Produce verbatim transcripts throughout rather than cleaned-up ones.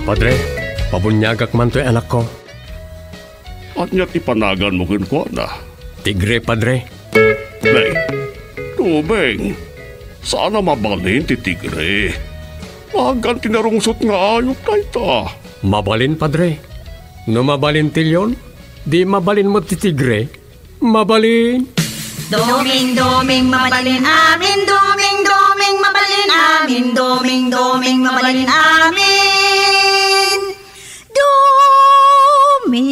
Padre, pabuniagak man toy anakko. Ania ti panaganmo kenkuana? Tigre, Padre. Nay, Doming, saan a mabalin ti tigre. Nagan ti narungsot nga ayup dayta. Mabalin, Padre. No mabalin ti leon, di mabalin met ti tigre. Mabalin. Doming, Doming, mabalin amin. Doming, Doming, mabalin amin. Doming, Doming, mabalin amin. Doming,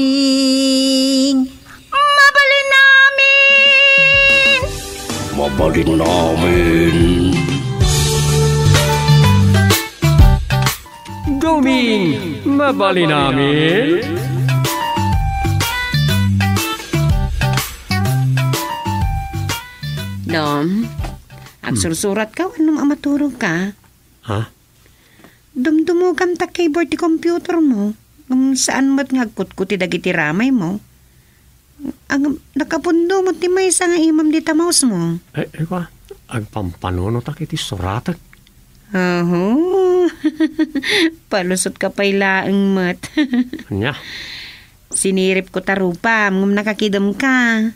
mabalin amin. Mabalin amin. Doming, mabalin amin. Dom, agsursuratka wenno maturogka? Ha? Dumdumogam ta keyboard ti computermo. Ngem saan met nga agkutkuti dagiti ramaymo. Ngem nakapundo met ti maysa nga imam dita mousemo. Eh, eh, kua, agpampanunotak iti suratek. Oho. Palusotka pay laeng met. Ania? Siniripko ta rupam, ngem nakakidemka.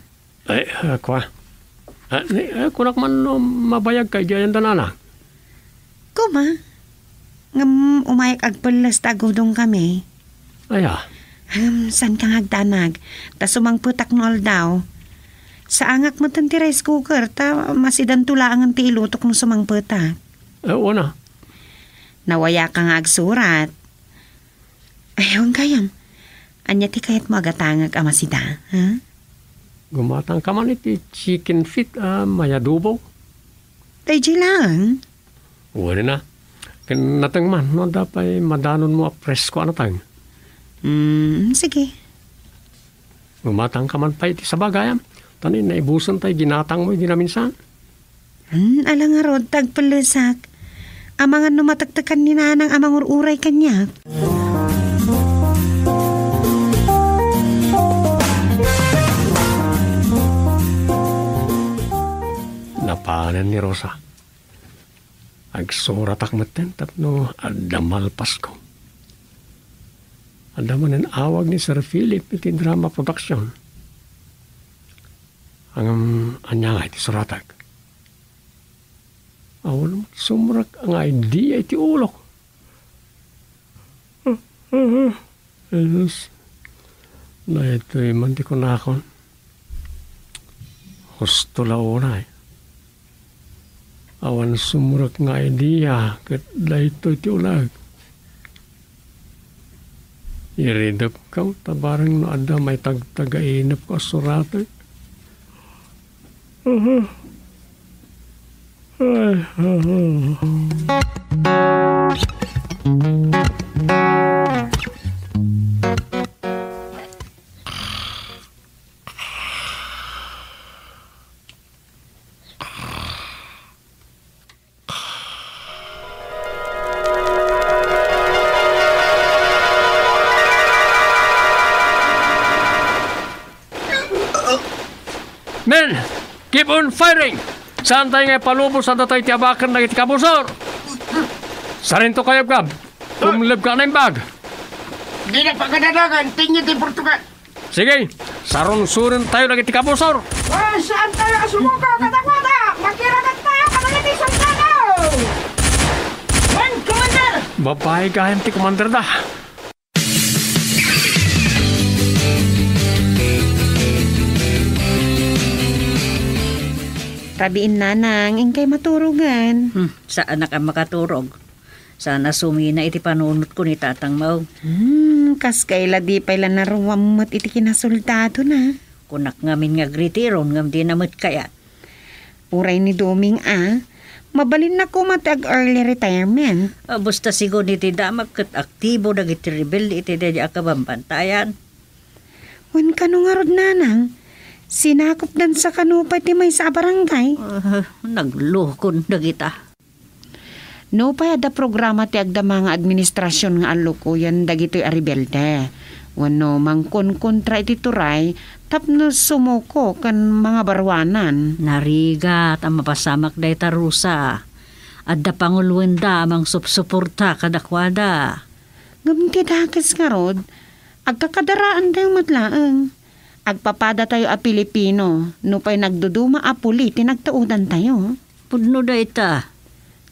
Ay, ah, kua. Ah, ni, ah, kunak man no mabayagka idiay ayan da nanang. Koma, ngem umayak agpelles ta agudongkami. Aya? Ngem, saanka nga agdanag, ta sumangpetak no aldaw. Saangak metten ti rice cooker, ta masidanto laengen ti ilutok no sumangpetak. Eh, una. Nawayaka nga agsurat. Ay, wen gayam. Ania ti kayatmo a gatangek a masida, ha? Gumatangka man iti chicken feet a mayadobo. Daydiay laeng? Wen a. Ken nateng man, no adda pay madanonmo a presko a nateng. Hmm, sige. Gumatangka man pay iti saba gayam. Ta ni, naibusen tay ginatangmo idi naminsan. Hmm, ala ngarud, ta agpellesak. Amangan no matektekan ni nanang a mangur-uray kaniak. Napanen ni Rosa. Agsuratak metten tapno adda malpasko. Adda manen awag ni Sir Philip iti drama production. Ngem ania nga iti suratak? Awan met sumrek nga idea iti ulok. Jesus, daytoy man ti kunakon. Husto la unay. Awan sumrek nga idea ket daytoy ti ulag. Iridepko ta bareng no adda maitagtagainepko a suratek. Men, keep on firing! Saantay nga ipalubos a datay ti abaken dagiti kabusor! Sarento Kayabkab, tumlebka a naimbag! Dina pagkadadagan, tengnga ti Portugal! Sige, sarunsuren tayo dagiti kabusor. Ay, saan tayo a sumuko kadakuada? Makiramat tayo kadagiti sundalo! Wen, Commander! Babae gayam ti commander da. Rabiin, nanang, inkay maturogen. Hmm, saanak a makaturog. Saan a sumina iti panunotko ni tatangmo. Hmm, kas kayla di pay la naruam met iti kinasoldadona. Kunak ngamin nga agretiron ngem dina met kayat. Uray ni Doming a, mabalinna koma ti ag-early retirement. Ah, basta sigun iti damag ket aktibo dagiti rebelde iti daydi a kabambantayan. Wen kano ngarud, nanang, sinakopdan sa kano pay ti maysa a barangay? Ah, naglukon dagita. Nupay adda programa ti agdama nga administrasion nga allukoyen dagitoy a rebelde wenno mangkonkontra iti turay tapno sumuko ken mangabaruanan. Narigat a mapasamak dayta, Rosa. Adda panguloenda a mangsupsuporta kadakuada. Ngem ti dakes ngarud, agkakadaraantayo met laeng. Agpapadatayo a Pilipino, nupay nagduduma a puli ti nagtaudantayo. Pudno dayta.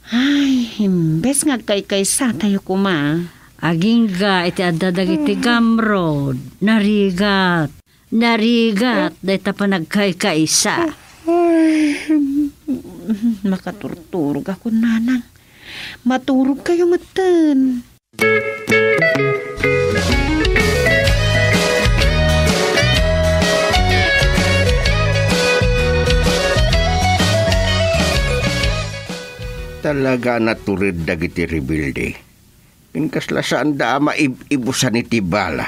Ay, imbes nga agkaykaysatayo koma. Agingga iti adda dagiti gamrod, narigat. Narigat dayta panagkaykaysa. Ay, makaturturog ako, nanang. Maturog kayo metten. Talaga a natured dagiti rebelde. Ken kasla saanda a maib-ibusan iti bala.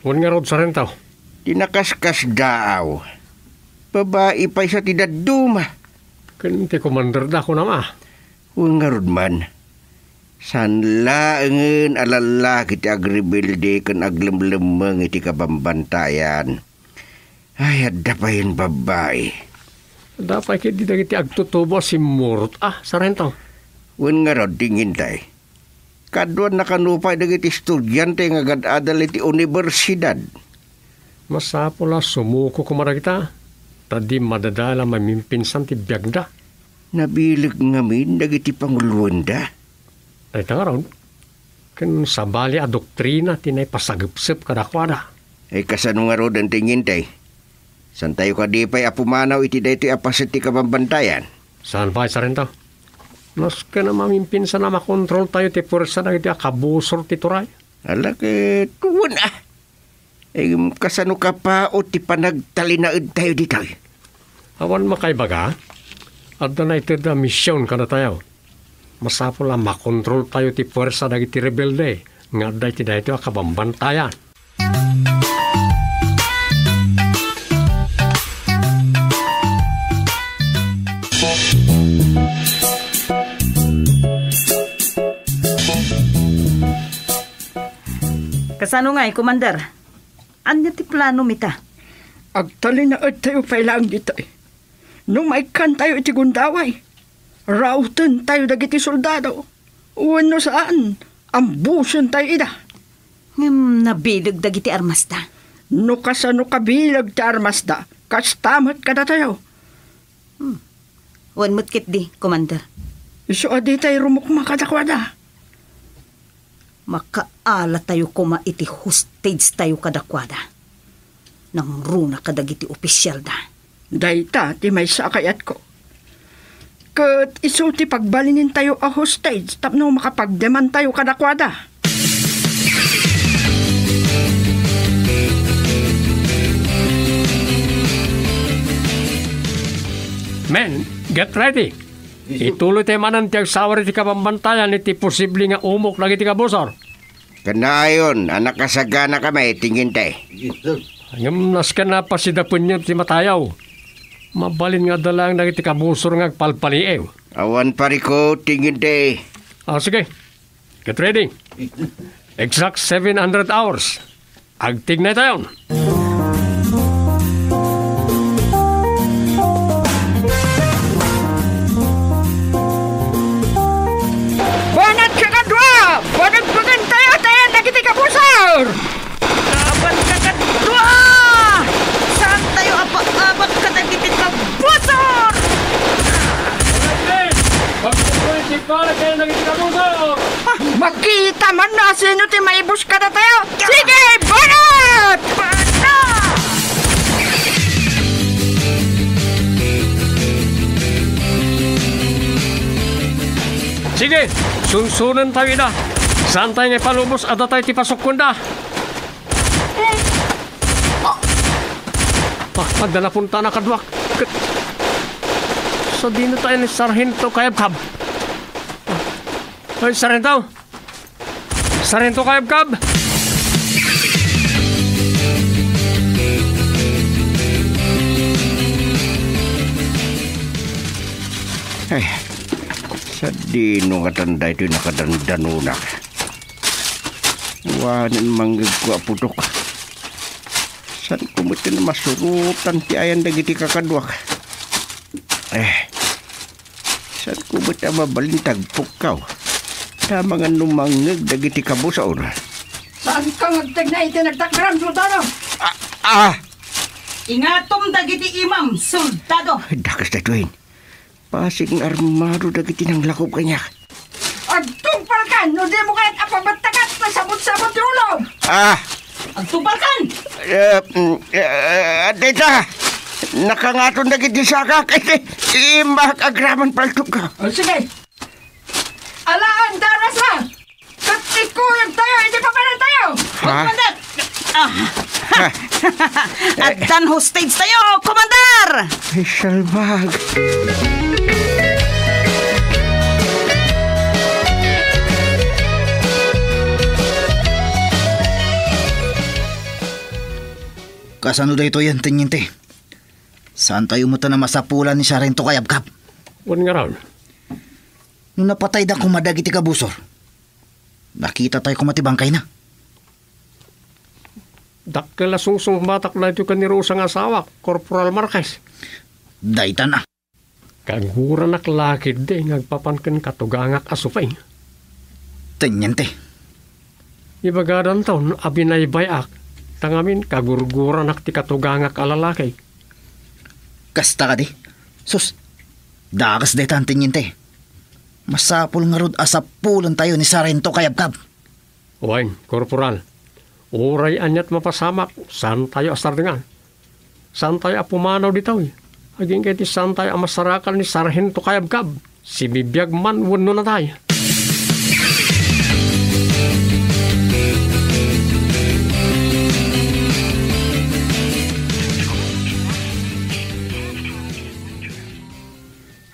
Wen ngarud, Sarento. Ti nakaskasdaaw, babai pay sa ti dadduma. Ken ti komanderda, kunam a. Wen ngarud man, saan laengen a lallaki ti agrebelde ken aglemlemmeng iti kabambantayan. Ay, adda payen babbai. Adda pay ketdi dagiti agtutubo a simmurot a, Sarento. Wen ngarud, ti Inday. Kaduanna kano pay dagiti estudiante nga agad-adal iti universidad. Masapul a sumuko koma dagita, ta di madadael a mamimpinsan ti biagda. Nabileg ngamin dagiti panguloenda. Dayta ngarud, ken sabali a doktrina ti naipasagepsep kadakuada. Ay, kasano ngaruden ti Inday? Saantayo kadi pay a pumanaw iti daytoy a paset ti kabambantayan? Saan pay, Sarento. Nasken a mamimpinsan a makontroltayo ti puersa dagiti a kabusor ti turay. Ala ket, wen a. Em, kasano kapaut ti panagtalinaedtayo ditoy? Awan makaibaga, adda naited a mision kadatayo. Masapul a makontroltayo ti puersa dagiti rebelde nga adda iti daytoy a kabambantayan. Kasano ngay, Commander? Ania ti planom ita? Agtalinaedtayo pay laeng ditoy. No maikkantayo iti gundaway, rautentayo dagiti soldado. Wenno saan, ambusentayo ida. Ngem nabileg dagiti armasda? No kasano kabileg ti armasda, kasta met kadatayo. Hmm. Wen met ketdi, Commander. Isu a ditay rumukma kadakuada. Makaalatayo koma iti hostage tayo kadakuada. Nangruna kadagiti ofisialda. Dayta ti maysa a kayatko. Ket isu ti pagbalinintayo a hostage tapno makapagdemantayo kadakuada. Men, get ready! Ituloytayo manen ti agsawar iti kabambantayan iti posible nga umok dagiti kabusor. Kanayon a nakasaganakami, ti Inday. Ngem nasken a pasidapenyo ti matayo. Mabalin nga adda laeng dagiti kabusor nga agpalpaliiw. Awan pariko, ti Inday. Ah, sige. Get ready. Exact seven hundred hours. Agtignaytayon. Banat kakadua! Banagbagantayo tayan dagiti kabusor! Laban kakadua! Saantayo apaabak kadagiti kabusor! Pagpupuy ti para tayan dagiti kabusor! Ah, makita man no asino ti maibus kadatayo. Sige, banat! Banat! Sige, sunsunentayo ida. Saantayo nga ipalubos a datay ti pasukkenda. Ah, adda napunta na kaduak. Ket sadino tayo ni Sarhento Kayabkab? Ay, Sarhento! Sarhento Kayabkab! Ay, sadino nga tanda ito'y nakadandanunak? Wanen manggegko a putok. Saan ko met masurotan ti ayan dagiti kakaduak? Eh, saan ko met a mabalin ti agpukkaw? Amangan no mangngeg dagiti kabusor. Saanka nga agtengna iti nagtakderam, soldado? Ah, ah! Ingatom dagiti imam, soldado! Dakes daytoyen. Basig nga armado dagiti nanglakob kaniak. Agtungpalkan no dimo kayat a pabattakan ta sabot-sabot ti ulom! Ah! Agtungpalkan! Eh, mm, eh, eh, dayta! Nakangaton dagiti sagak. Imbak agraman paltogka. O, sige. Alaan, darasa! Ket ikuyogtayo iti papanantayo! Ha? Commander! Ah. Ha? Addan hostage tayo, Commander! Ay, salbag. Kasano daytoyen, Teniente? Saantayo met a masapulan ni Sarhento Kayabkab? Wen ngarud. No napatayda koma dagiti kabusor, nakitatayo koma ti bangkayna. Dakkel a sungsungbatak daytoy ken ni Rosa nga asawak, Corporal Marquez. Daytan a. Kaguranak la ketdi nga agpapan ken katugangak a suping. Teniente. Ibagadanton a binaybay-ak, ta ngamin kagurguranak ti katugangak a lalaki. Kasta kadi? Sus, dakes daytan, Teniente. Masapul ngarud a sapulentayo ni Sarhento Kayabkab. Wen, Korporal, uray aniat mapasamak, saantayo a sardengan. Saantayo a pumanaw ditoy. Agingga iti saantayo a masarakan ni Sarhento Kayabkab, sibibiag man wenno natay.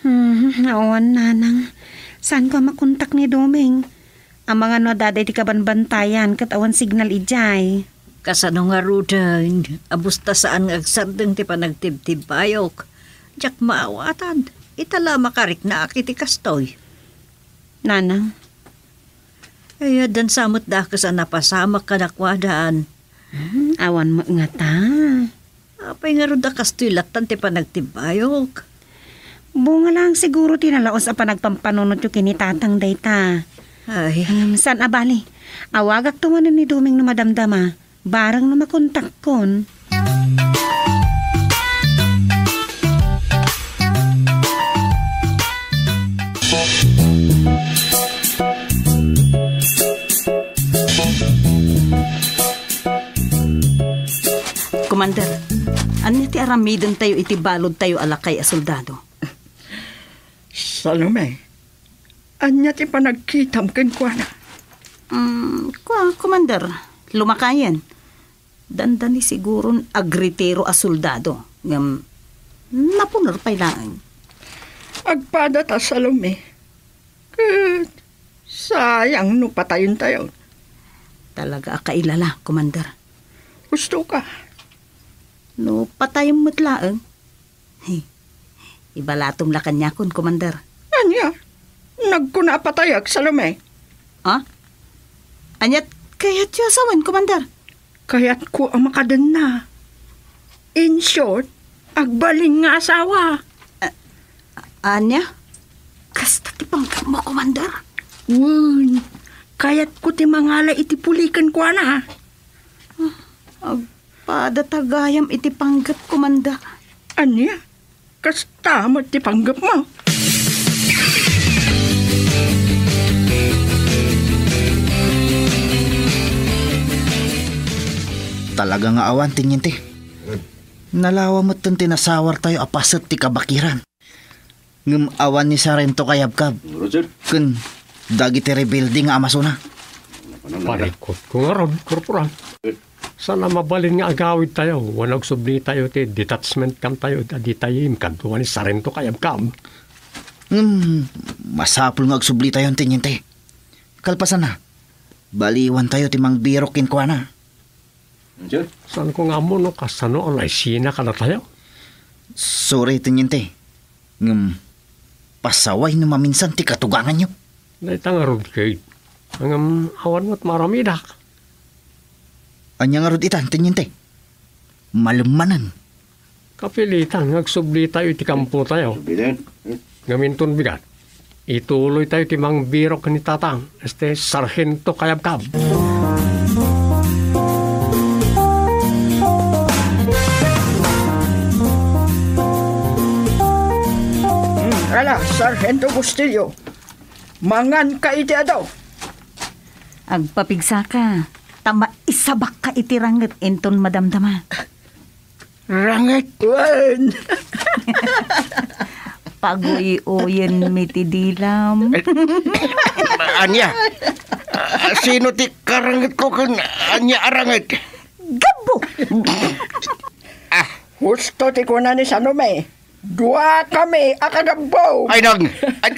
Hmm, awan, Nanang. Saanko a makontak ni Doming? Amangan no adda iti kabanbantayan ket awan signal idiay. Kasano ngaruden? Abusta saan nga agsardeng ti panagtibtibbayok. Diak maawatan. Ita la makariknaak iti kastoy. Nanang. Ay, addan sa met dakes a napasamak kadakuadan. Hmm, awan met ngata. Apay ngarud a kastoy lattan ti panagtibbayok? Bunga lang siguro ti nalaus a panagpampanunotyo ken ni Tatang dayta. Ay. Hmm, saan a bali? Awagakto manen ni Doming no madamdama. Barang no makontakkon. Commander, ania ti aramidentayo iti baludtayo a lakay a soldado? Salome, ania ti panagkitam kenkuana? Mm, kua, Commander, lumakayen. Dandani siguron agretiro a soldado, ngem napuner pay laeng. Agpadata, Salome. Ket sayang no patayentayon. Talaga a kailala, Commander. Husto ka. No patayen met laeng, he, ibalatom la kaniakon, Commander. Ania? Nagkuna a patayak, Salome? Ha? Aniat kayatyo a sawen, Commander? Kayatko a makadenna. In short, agbalin nga asawa. A-, ania? Kasta ti panggepmo, Commander? Wen, kayatko ti mangala iti puli kenkuana. Agpadata gayam iti panggep, Commander. Ania? Kasta met ti panggepmo. Talaga nga awan, Teniente. Nalawa metten ti nasawartayo a paset ti kabakiran. Ngem awan ni Sarhento Kayabkab ken dagiti rebelde nga amasona. Parikutko ngarud, Korporal. Saan a mabalin nga agawidtayo, wen agsublitayo ti detachment camptayo a ditay inkadua ni Sarhento Kayabkab. Ngem, masapul nga agsublitayon, Teniente. Kalpasanna, baliwantayo ti mangbirok kenkuana. Saanko nga ammo no kasano a naisina kadatayo. Sorry, Teniente. Ngem, pasaway no maminsan ti katuganganyo. Dayta ngarud, Kate. Ngem, awan met maaramidak. Ania ngarud ita, Teniente? Malem manen. Kapilitan nga agsublitayo iti kampotayo. Sublitan? Hmm? Ngem inton bigat, Ituloytayo ti mangbirok ni Tatang, este, Sargento Kayabkab. Hmm, ala, Sargento Bustillo, manganka iti adu. Agpapigsaka, ta maisabakka iti ranget inton madamdama. Ranget. Wen. Paguy-uyenmi ti dilam. Eh, ania? Ah, sino ti karangetko ken ania a ranget? Gabbo! Ah. Husto ti kuna ni Salome. Dua kami a kagabbo. Ay, nang, ay,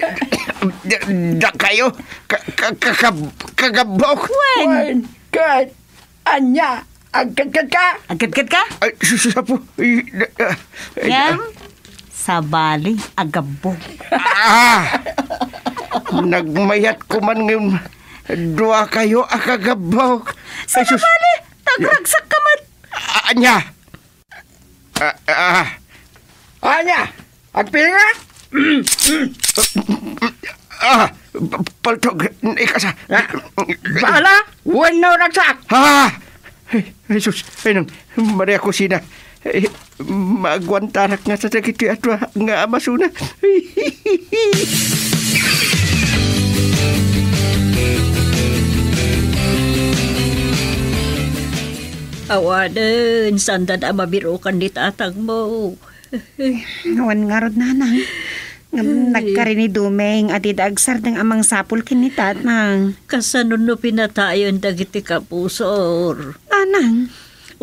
da-, dakayo, ka-, ka-, ka-, kab-, kagabbo. Wen. Wen, ket ania, agkadkadka? Agkadkadka? Ay, sus, apo. Ay, da-, ah, ay, Ngem, ah. Sabali, agabbo. Ah! Nagmayat ko man ngem dua kayo a kagabbo. Ay, sus. Sabali, tagragsakka met. Ah, ania? Ah, ah. Ania? Agpili ka? Ah, pa-, paltog, ikasa. Ah, bala, wenno ragsak. Ah! Ay, ay, sus, ay, nang, Maria Cosina. Ay, maagwantarak nga sa dagiti adua nga amasuna. Awanen, sanda a mabirokan ni tatangmo. Wen ngarud, nanang. Ngem ay, nagkari ni Dumeng a dida agsardeng a mangsapul ken ni tatang. Kasano no pinatayen dagiti kapusor? Nanang.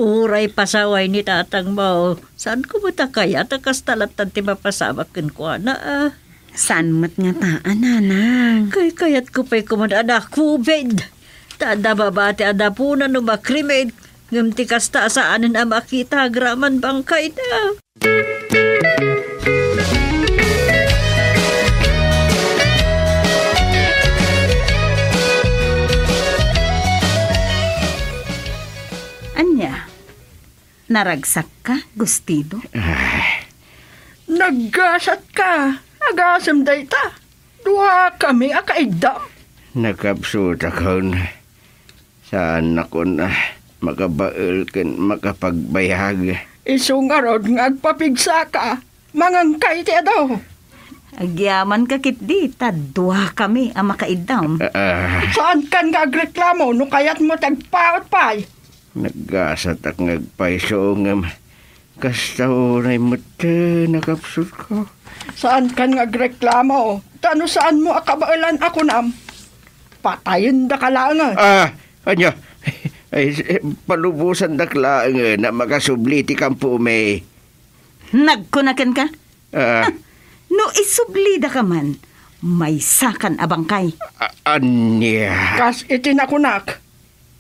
Uray pasaway ni tatangmo. Saanko met a kayat a kasta latta ti mapasamak kenkuana, a? Saan met ngata, a, nanang? Kaykayatko pay koman a na-covid. Ta adda mabati a napuna no makrimen, ngem ti kasta a saanen a makita agraman bangkayda. Ania? Naragsakka, Gustino? Ah. Naggasatka. Agasem dayta. Dua kami a kaiddam. Nakapsutakon. Saannakon a makabael ken makapagbayag. Isu ngarud nga agpapigsaka, manganka iti adu. Agyamanka ketdi, ta dua kami a makaiddam. Ah, ah. Saankan nga agreklamo no kayatmo ti agpaut pay. Naggasatak nga agpayso, ngem kasta unay met ti nakapsutko. Saankan nga agreklamo, ta no saanmo a kabaelan a kunam, patayendaka laengen. Ah, ania? Ay, s-, eh, palubosandak laengen a makasubli ti kampomi. Nagkuna kenka? Ah. No isublidaka man, maysakan a bangkay. A-, ania? Kas iti nakunak,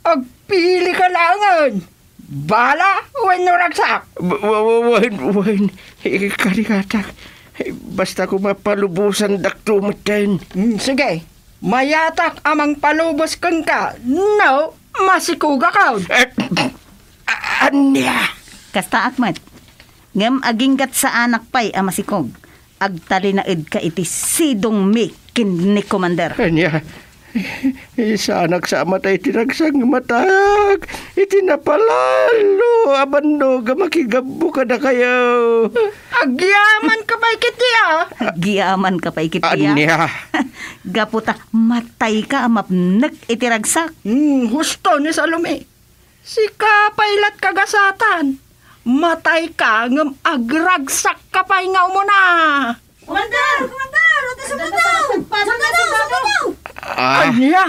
agpilika laengen. Bala wenno ragsak? W-, w-, w-, wen, wen. Ikarigatak. Basta koma palubosandakto metten. Hmm, sige. Mayatak a mangpalubos kenka no masikogakon. Eh, a-, ania? Kastaak met. Ngem aginggat saanak pay a masikog. Agtalinaedka iti sidongmi ken ni Commander. Ania? Saanak sa a matay ti ragsak nga matak iti napalalo a bannog a makigabbo kadakayo. Agyamanka pay ketdi a. Agyamanka pay ketdi a. Ania? Gapu ta matayka a mapnek iti ragsak. Hmm, husto ni Salome. Sika pay la't kagasatan. Matayka ngem agragsakka pay nga umuna. Commander! Commander! Adda sumato! Adda sumato! Ah. Ania?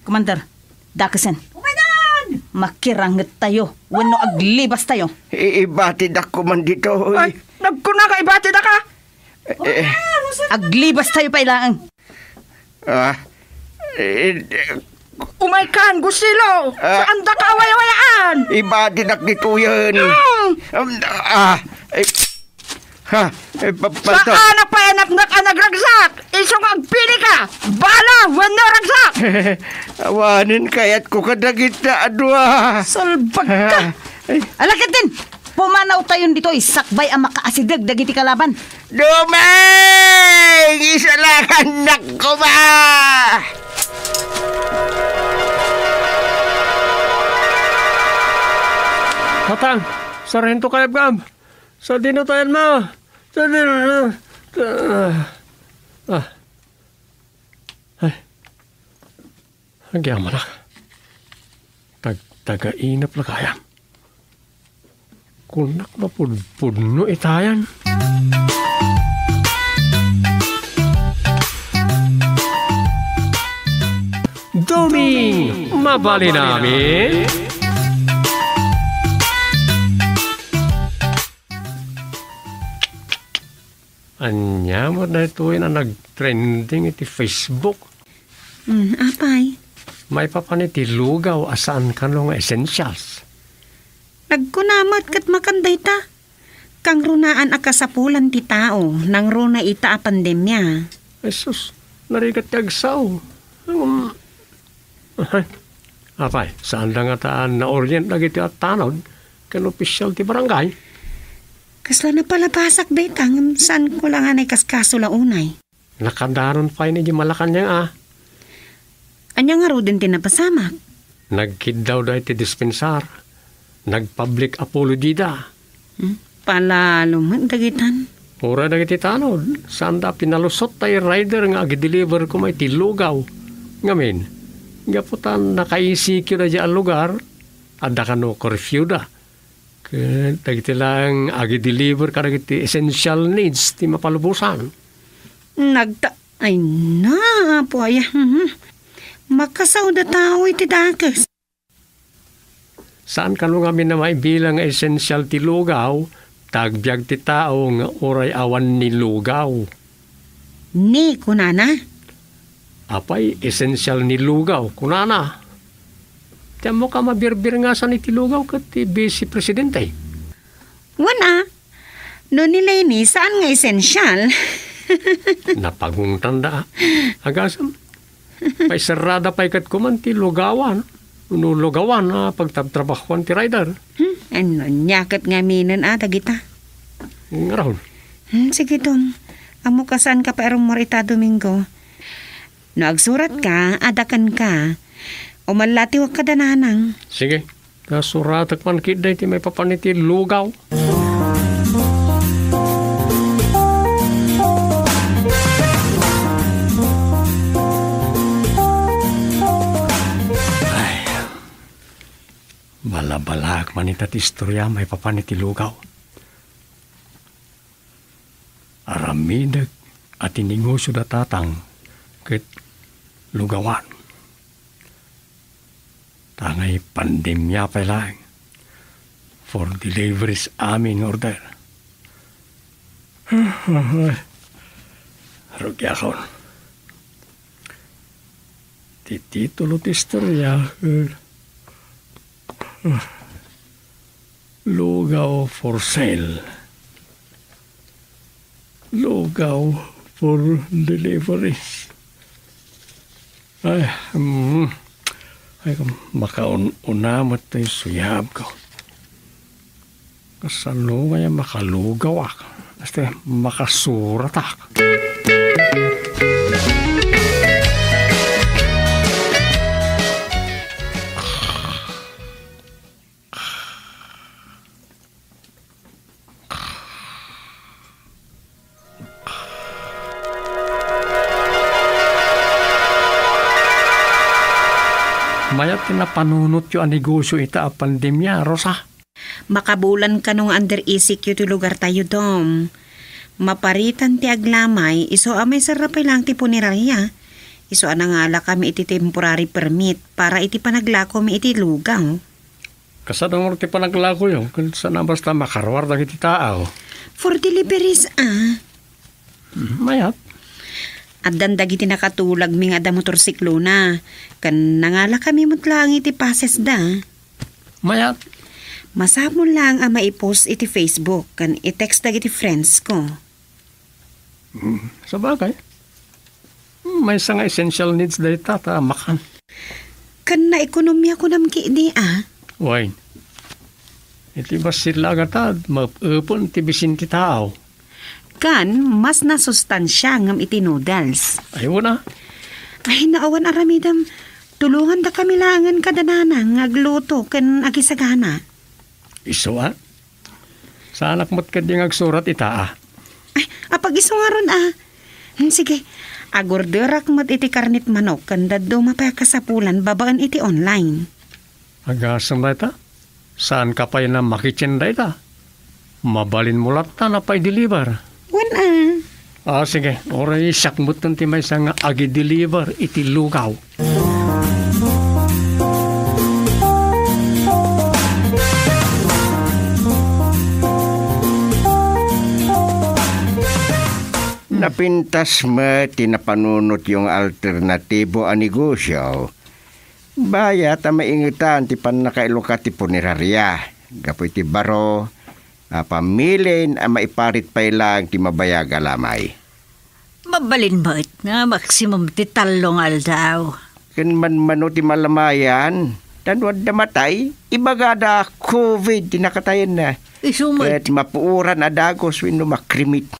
Commander, dakesen. Umaydan! Makirangettayo wenno aglibastayo. I-, ibatidak koman ditoy. Ay, nagkunaka ibatidaka? Eh, aglibastayo pay laeng. Ah, eh, Umaykan, Gustilo! Ah. Saandaka awayawayaan! Ibatidak ditoyen. Ah! Um, ah, eh, ha, eh, pa-, palto. Saan a payanaknak a nagragsak? Isu nga agpilika! Bala wenno ragsak! Awanen kayatko kadagita a dua. Salbagka! Ah, eh. Ala ketdin! Pumanawtayon ditoy sakbay a makaasideg dagiti kalaban. Dumeng! Isalakannak koma! Tatang, Sarhento Kayabgab, sadino tayan mo? Sadino, ah, ah. Ay. Agyamanak. Tagtagainep la gayam. Kunak mapudpudno itayan. Doming, mabalin amin. Ania met daytoy a nagtrending iti Facebook? Hmm, apay? Maipapan iti lugaw a saan kano nga essentials. Nagkuna met ket makan dayta. Kangrunaan a kasapulan ti tao, nangruna ita a pandemia. Ay sus, narigat ti agsao. Um, Ahay. Apay, saan da ngata a naorient dagiti attanod ken opisial ti barangay? Kasla napalabasak dayta ngem saanko la nga naikaskaso la unay. Nakadaron pay ni di Malacañang a. Ania ngaruden ti napasamak? Nagkiddawda iti dispensar. Nag-public apology da. Hmm? Palalo met dagitan. Uray dagiti tanod, saanda a pinalusot tay rider nga agideliver koma iti lugaw. Ngamin, gapu ta naka-E C Q daydiay a lugar, adda kano curfew da. Ket dagiti laeng agideliver kadagiti essential needs ti mapalubosan. Nagta-, ay na, apo aya. Mhm. Makasaoda tao iti dakes. Saan kano ngamin a maibilang nga essential ti lugaw, ta agbiag ti tao nga uray awan ni lugaw. Ni, kunana? Apay, essential ni lugaw, kunana. Ti ammok a mabirbirngasan iti lugaw ket ti Vice Presidente. Wen a, no ni Leni, saan nga essential? Napagungtanda, a. Agasem, maiserrada pay ket kuman ti lugawan, no lugawan a pagtabtrabahuan ti rider. Hmm, ania ket ngaminen a dagita? Ngarud. Hmm, sige, Dong. Ammok a saanka pay a rummuar ita Domingo. No agsuratka, adda kenka. Umallatiwak kada nanang. Sige. Ta suratek man ketdi ti maipapan iti lugaw. Ay, balabalaak man ita ti istoria maipapan iti lugaw. Aramidek a ti negosio da tatang ket lugawan. Tangay pandemia pay laeng. For deliveries amin nga order. Rugiakon. Ti titulo ti istoria, eh, Lugaw for sale. Lugaw for deliveries. Ay, mm. Ay, makaun-una met toy suyabko. Kasano nga makalugawak? Este, makasuratak. Mayat ti napanunotyo a negosio ita a pandemia, Rosa? Makabulan kano nga under E C Q ti lugartayo, Dom. Maparitan ti aglamay, isu a maiserra pay laeng ti puneraria. Isu a nangalakami iti temporary permit para iti panaglakomi iti lugaw. Kasano ngarud ti panaglakoyo? Ken saan a basta makaruar dagiti tao. For deliveries, ah. Hmm, mayat. Addan dagiti nakatulagmi nga adda motorsiklona. Ken nangalakami met laeng iti passes da. Mayat. Masapul laeng a maipost iti Facebook ken i-text dagiti friends ko. Hmm, sabagay. Hmm, maysa nga essential needs dayta ta makan. Ken naekonomia kunam ketdi a? Wen. Iti bassit la a gatad, maep-epen ti bisin ti tao. Kan, mas nasustansia ngem iti noodles. Ay, wen a. Ay, no awan aramidem, tulongandakami laengen kada nanang nga agluto ken agisagana. Isu a? Saanak met ketdi nga agsurat ita a. Ay, apag isu ngarud a. Hmm, sige, agorderak met iti karnit manok ken dadduma pay a kasapulan babaen iti online. Agasem dayta? Saanka pay a makitchen dayta? Mabalinmo latta a paideliver. Wen a. Ah, sige. Uray siak metten ti maysa nga agideliver iti lugaw. Napintas met ti napanunotyo nga alternatibo a negosio. Bayat a maingetan ti pannakailukat ti puneraria gapu iti baro a pamilin a maiparit pay laeng ti mabayag a lamay. Mabalin met nga maksimum ti tallo nga aldaw. Ken manmano ti malamayan, ta no adda matay, ibagada a covid ti nakatayenna. Isu met. Ket mapuoran a dagus wenno makrimit.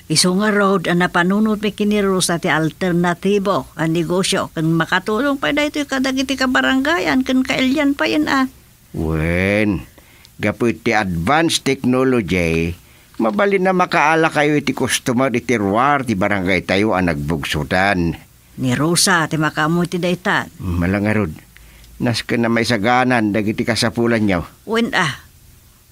Isu ngarud a napanunotmi ken ni Rosa ti alternatibo a negosio ken makatulong pay daytoy kadagiti kabarangayan ken kailian pay a. Wen, gapu iti advanced technology, mabalin a makaalakayo iti customer iti ruar ti barangaytayo a nagbugsotan. Ni Rosa ti makaammo iti dayta. Malangarud, nasken a maisaganan dagiti kasapulanyo. Wen a,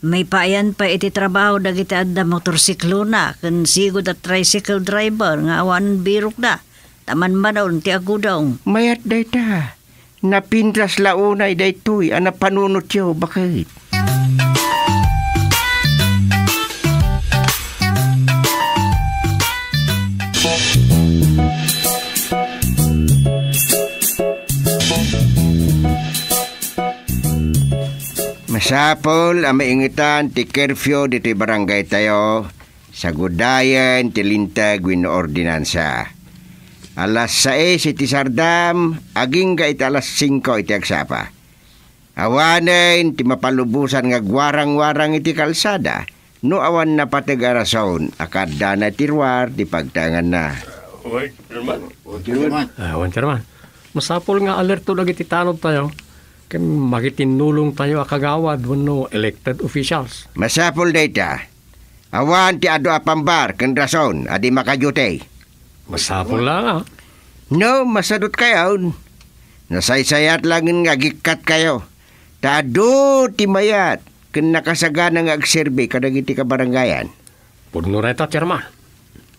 maipayan pay iti trabaho dagiti adda motorsiklona ken sigud a tricycle driver nga awan birokda, ta manmanon ti agudong. Mayat dayta. Napintas la unay daytoy a napanunotyo, baket. Masapul a maingetan ti curfew ditoy barangaytayo. Sagudayen ti linteg wenno ordinansa. Alas sais iti sardam, agingga iti alas singko iti agsapa. Awanen ti mapalubosan nga agwarang-warang iti kalsada no awan napateg a rason a kaaddana iti ruar ti pagtaenganna. Wen, Chairman. Wen, Chairman. Ah, wen, Chairman. Masapul nga alerto dagiti tanodtayo ken makitinnulongtayo a kagawad wenno elected officials. Masapul dayta. Awan ti adu a pambar ken rason a di makaduty. Masapul la nga. No, masadutkayon. Nasaysayat laengen nga agikkatkayo. Ta adu ti mayat ken nakasagana nga agserbi kadagiti kabarangayan. Pudno dayta, Chairman.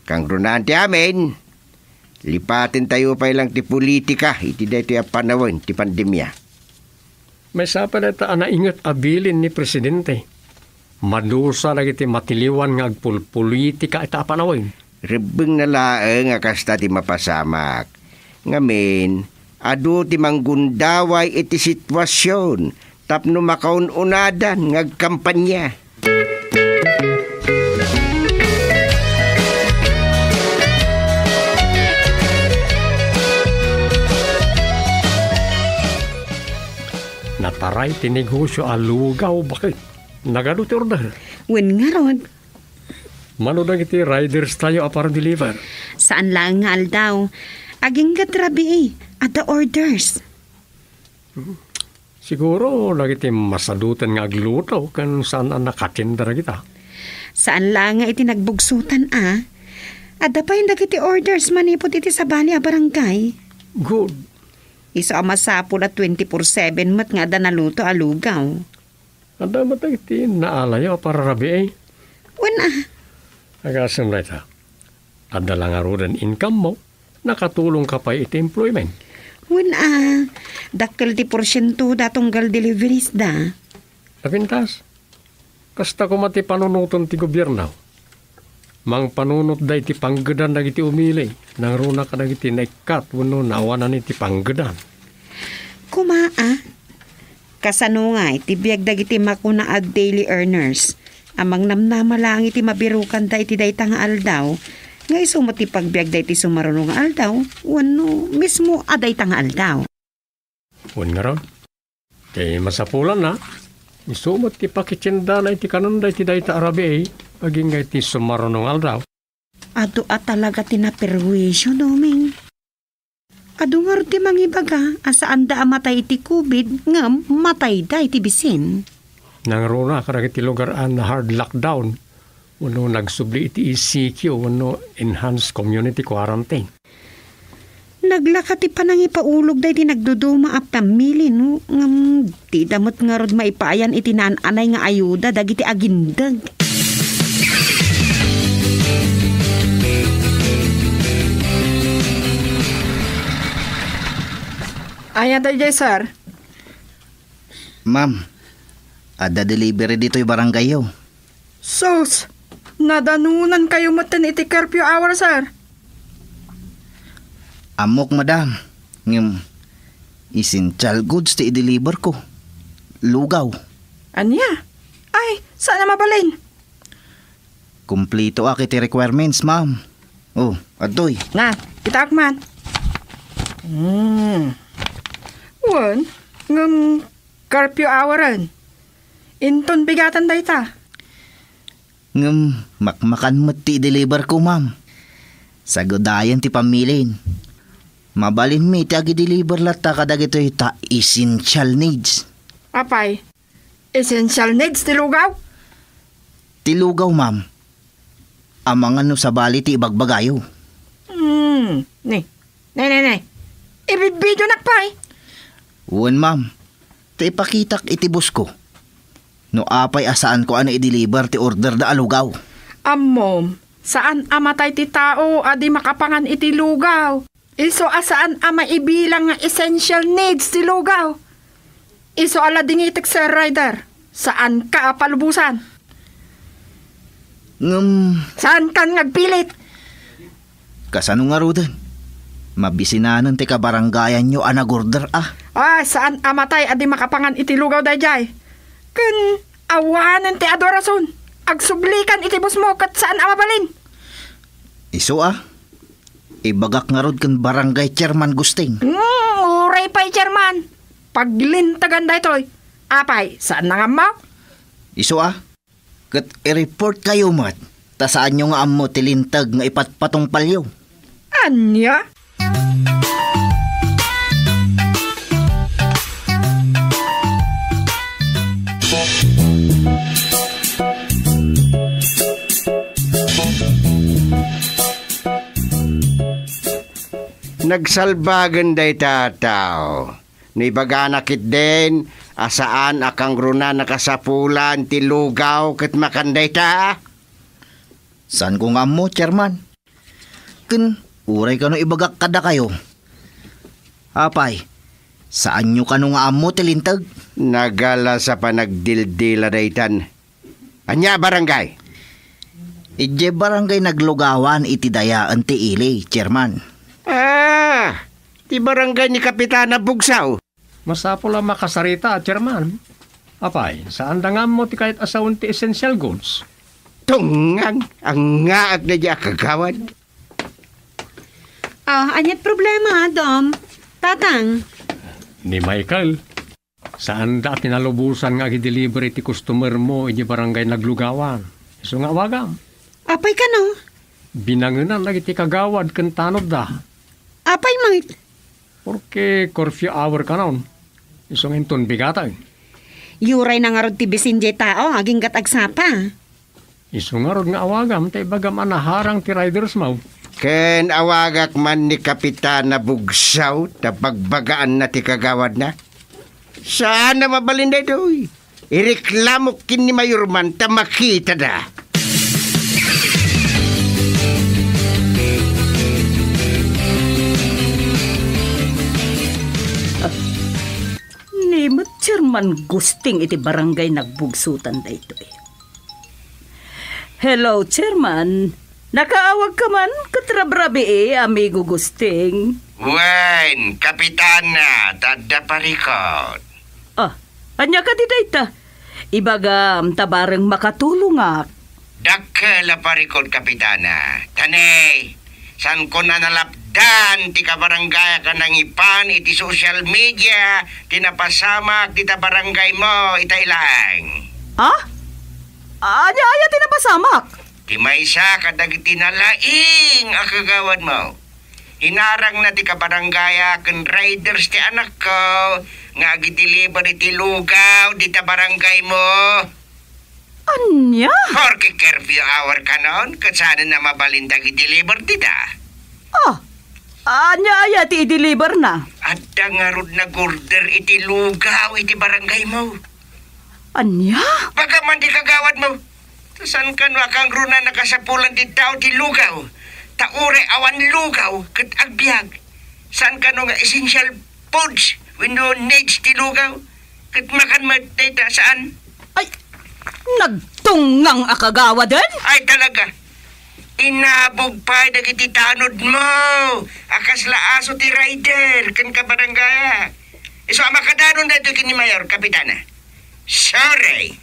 Kangrunaan ti amin, lipatentayo pay lang ti politika iti daytoy a panawen ti pandemia. Maysa pay dayta a nainget a bilin ni Presidente. Madusa dagiti matiliwan nga agpulpolitika ita a panawen. Rebbengna laeng a kasta ti mapasamak. Ngamin, adu ti manggundaway iti situasion tapno makaun-unadan nga agkampania. Nataray ti negosio a lugaw, baket. Nagadu ti order. Wen ngarud. Mano dagiti riders tayo a para deliver? Saan laeng nga aldaw. Agingga ti rabii, adda orders. Siguro dagiti masaduten nga agluto ken saan a nakatienda dagita. Saan laeng nga iti nagbugsotan a. Adda pay dagiti orders manipud iti sabali a barangay. Good. Isu a masapul a twenty-four seven met nga adda naluto a lugaw. Adda met dagiti naalayo a para rabii. Wen a. Agasem dayta. Adda la ngaruden income mo, nakatulongka pay iti employment. Wen a, dakkel ti porsientoda tunggal deliveries da. Napintas, kasta koma ti panunoten ti gobierno. Mangpanunotda iti panggedan dagiti umili, nangruna kadagiti naikkat wenno naawanan iti panggedan. Koma a, kasano ngay ti biag dagiti makuna a daily earners? A mangnamnama laeng iti mabirokanda iti dayta nga aldaw, nga isu met ti pagbiagda iti sumaruno nga aldaw, wenno mismo a dayta nga aldaw. Wen ngarud, ti masapulanna, Isu met ti pakitiendana iti kanenda iti dayta a rabii, agingga iti sumaruno nga aldaw. Adu a talaga ti naperwisio, Doming. Adu ngarud ti mangibaga a saanda a matay iti covid ngem matayda iti bisin. Nangruna kadagiti lugar a na-hard lockdown wenno nagsubli iti E C Q wenno Enhanced Community Quarantine. Naglaka ti panangipaulog daydi nagduduma a pamili, no? Ngem dida met ngarud maipayan iti naan-anay nga ayuda dagiti agindeg. Ania daydiay, sir? Ma'am, adda delivery ditoy barangayyo. Sus! Nadanonankayo metten iti curfew hour, sir. Ammok, madam. Ngem, essential goods ti i-deliver ko. Lugaw. Ania? Ay, saan a mabalin? Kumpletoak iti requirements, ma'am. Oh, adtoy. Na, kitaak man. Hmm. Wen, ngem curfew hour-en. Inton bigatan dayta. Ngem makmakan met ti i-deliver ko, ma'am. Sagudayen ti pamilin. Mabalinmi ti agi-deliver latta kadagitoy ta essential needs. Apay, essential needs ti lugaw? Ti lugaw, ma'am. Amangan no sabali ti ibagbagayo. Hmm, ne. Ne, ne, ne. Ibibidionak pay. Wen, ma'am. Ta ipakitak iti boss ko. No apay a saanko a nai-deliver ti order da a lugaw. Ammom, saan a matay ti tao a di makapangan iti lugaw. Isu a saan a maibilang nga essential needs ti lugaw. Isu a ladingitek, Sir Rider. Saanka a palubosan. Ngem saankan nga agpilit. Kasano ngaruden? Mabisinanen ti kabarangayanyo a nagorder a. Ah, saan a matay a di makapangan iti lugaw daydiay. Ken awanen ti adu a rason. Agsublikan iti boss mo ket saan a mabalin. Isu a. Ibagak ngarud ken barangay chairman Gusting. Hmm, uray pay chairman. Paglintegan daytoy. Apay, saan nga ammo? Isu a. Ket i-report kayo met, ta saanyo nga ammo ti linteg nga ipatpatungpalyo. Ania? Nagsalbagen dayta a tao. No ibagana ketdin a saan a kangruna nakasapulan ti lugaw ket makan dayta? Saanko nga ammo, Chairman. Ken uray kano ibagak kadakayo. Apay, saanyo kano nga ammo ti linteg? Nagalas a panagdildila daytan. Ania a barangay? Idiay barangay Naglugawan iti Dayaen ti Ili, Chairman. Ah, ti barangay ni Kapitana Bugsaw. Masapul a makasarita, Chairman. Apay, saanda nga ammo ti kayat a sawen ti essential goods? Tungngan, angngaak daydiay a kagawad. Ah, aniat problema, Dom? Tatang? Ni Michael. Saanda a pinalubosan nga agi-deliver iti customer mo idiay barangay Naglugawan. Isu nga awagam. Apay kano? Binangenan dagiti kagawad ken tanodda. Apay met? Porke curfew hour kanon. Isu nga inton bigaten. Uray na ngarud ti bisin diay tao, agingga't agsapa. Isu ngarud nga awagam ta ibagam a naharang ti riders mo. Ken awagak man ni Kapitana Bugsaw ta bagbagaanna ti kagawadna. Saan a mabalin daytoy. Ireklamok ken ni Mayorman ta makitada. Ni met Chairman Gusting iti barangay Nagbugsutan daytoy. Hello, Chairman. Nakaawagka man ket rabrabii, Amigo Gusting. Wen, Kapitana, ta adda parikut. Ah, ania kadi dayta? Ibagam ta bareng makatulongak. Dakkel a parikut, Kapitana. Ta ne, saanko a nalapdan Tan ti kabarangayak a nangipan iti social media ti napasamak dita barangaymo, itay laeng. Ha? Ania aya ti napasamak? Ti maysa kadagiti nalaing a kagawadmo. Inarangna ti kabarangayak ken riders ti anakko nga agideliver iti lugaw dita barangaymo. Ania? Porke curfew hour kanon, ket saanen a mabalin dagiti liberty da. Ah, ania aya ti ideliverna? Adda ngarud nag-order iti lugaw iti barangaymo. Ania? Baka man di kagawadmo. Saan kano a kangrunan a kasapulan ti tao ti lugaw? Ta uray awan lugaw ket agbiag. Saan kano nga essential foods wenno needs ti lugaw? Ket makan met dayta, saan? Ay, nagtungngang a kagawaden? Ay, talaga. Inabog pay dagiti tanodmo a kasla aso ti rider ken kabarangayak. Isu a makadanon daytoy ken ni Mayor, Kapitana. Sorry.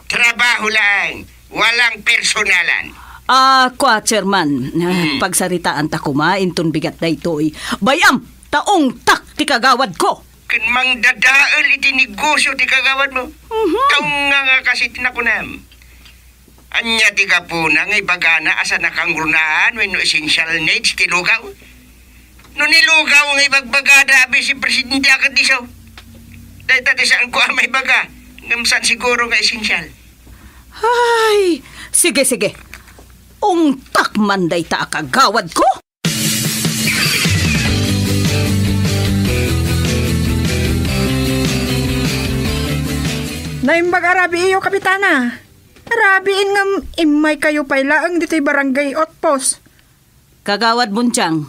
Trabaho lang. Walang personalan. Ah, kua, Chairman. Ah, Hmm. pagsaritaan ta koma inton bigat daytoy. Bay-am, ta ungtak ti kagawadko. Ken mangdadael iti negosyo ti kagawadmo. Mhm. Tungngang a kas iti nakunam. Ania ti gapuna nga ibagana a saan a kangrunaan wenno essential needs ti lugaw? No ni lugaw nga ibagbagada a Vice Presidente a ket isu, dayta ti saanko a maibaga, ngem saan siguro nga essential. Ay, sige, sige. Ungtak man dayta a kagawadko. Naimbag a rabiiyo, Kapitana. Rabiin ngem immaykayo pay laeng ditoy barangay outpost. Kagawad Buntiang,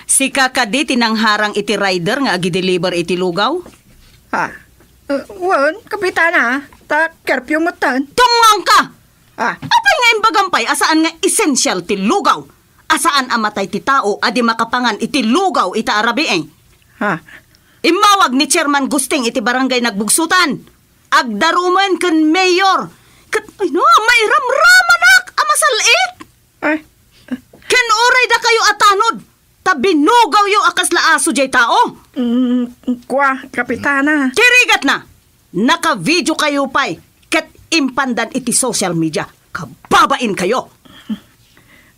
sika kadi ti nangharang iti rider nga agideliver iti lugaw? Ha? Uh, wen, Kapitana, ta curfew metten. Tungngangka! Ah. Apay nga imbagam pay a saan nga essential ti lugaw? A saan a matay ti tao a di makapangan iti lugaw ita a rabii? Ha? Immawag ni Chairman Gusting iti barangay Nagbugsutan. Agdarumen ken mayor. Ket, ay no, mairamramanak a masal-it. Ay. Ken uray dakayo a tanod, ta binugawyo a kasla aso jay tao. Mm, kua, Kapitana. Kirigatna, naka-video kayo pay, ket impandan iti social media. Kababain kayo.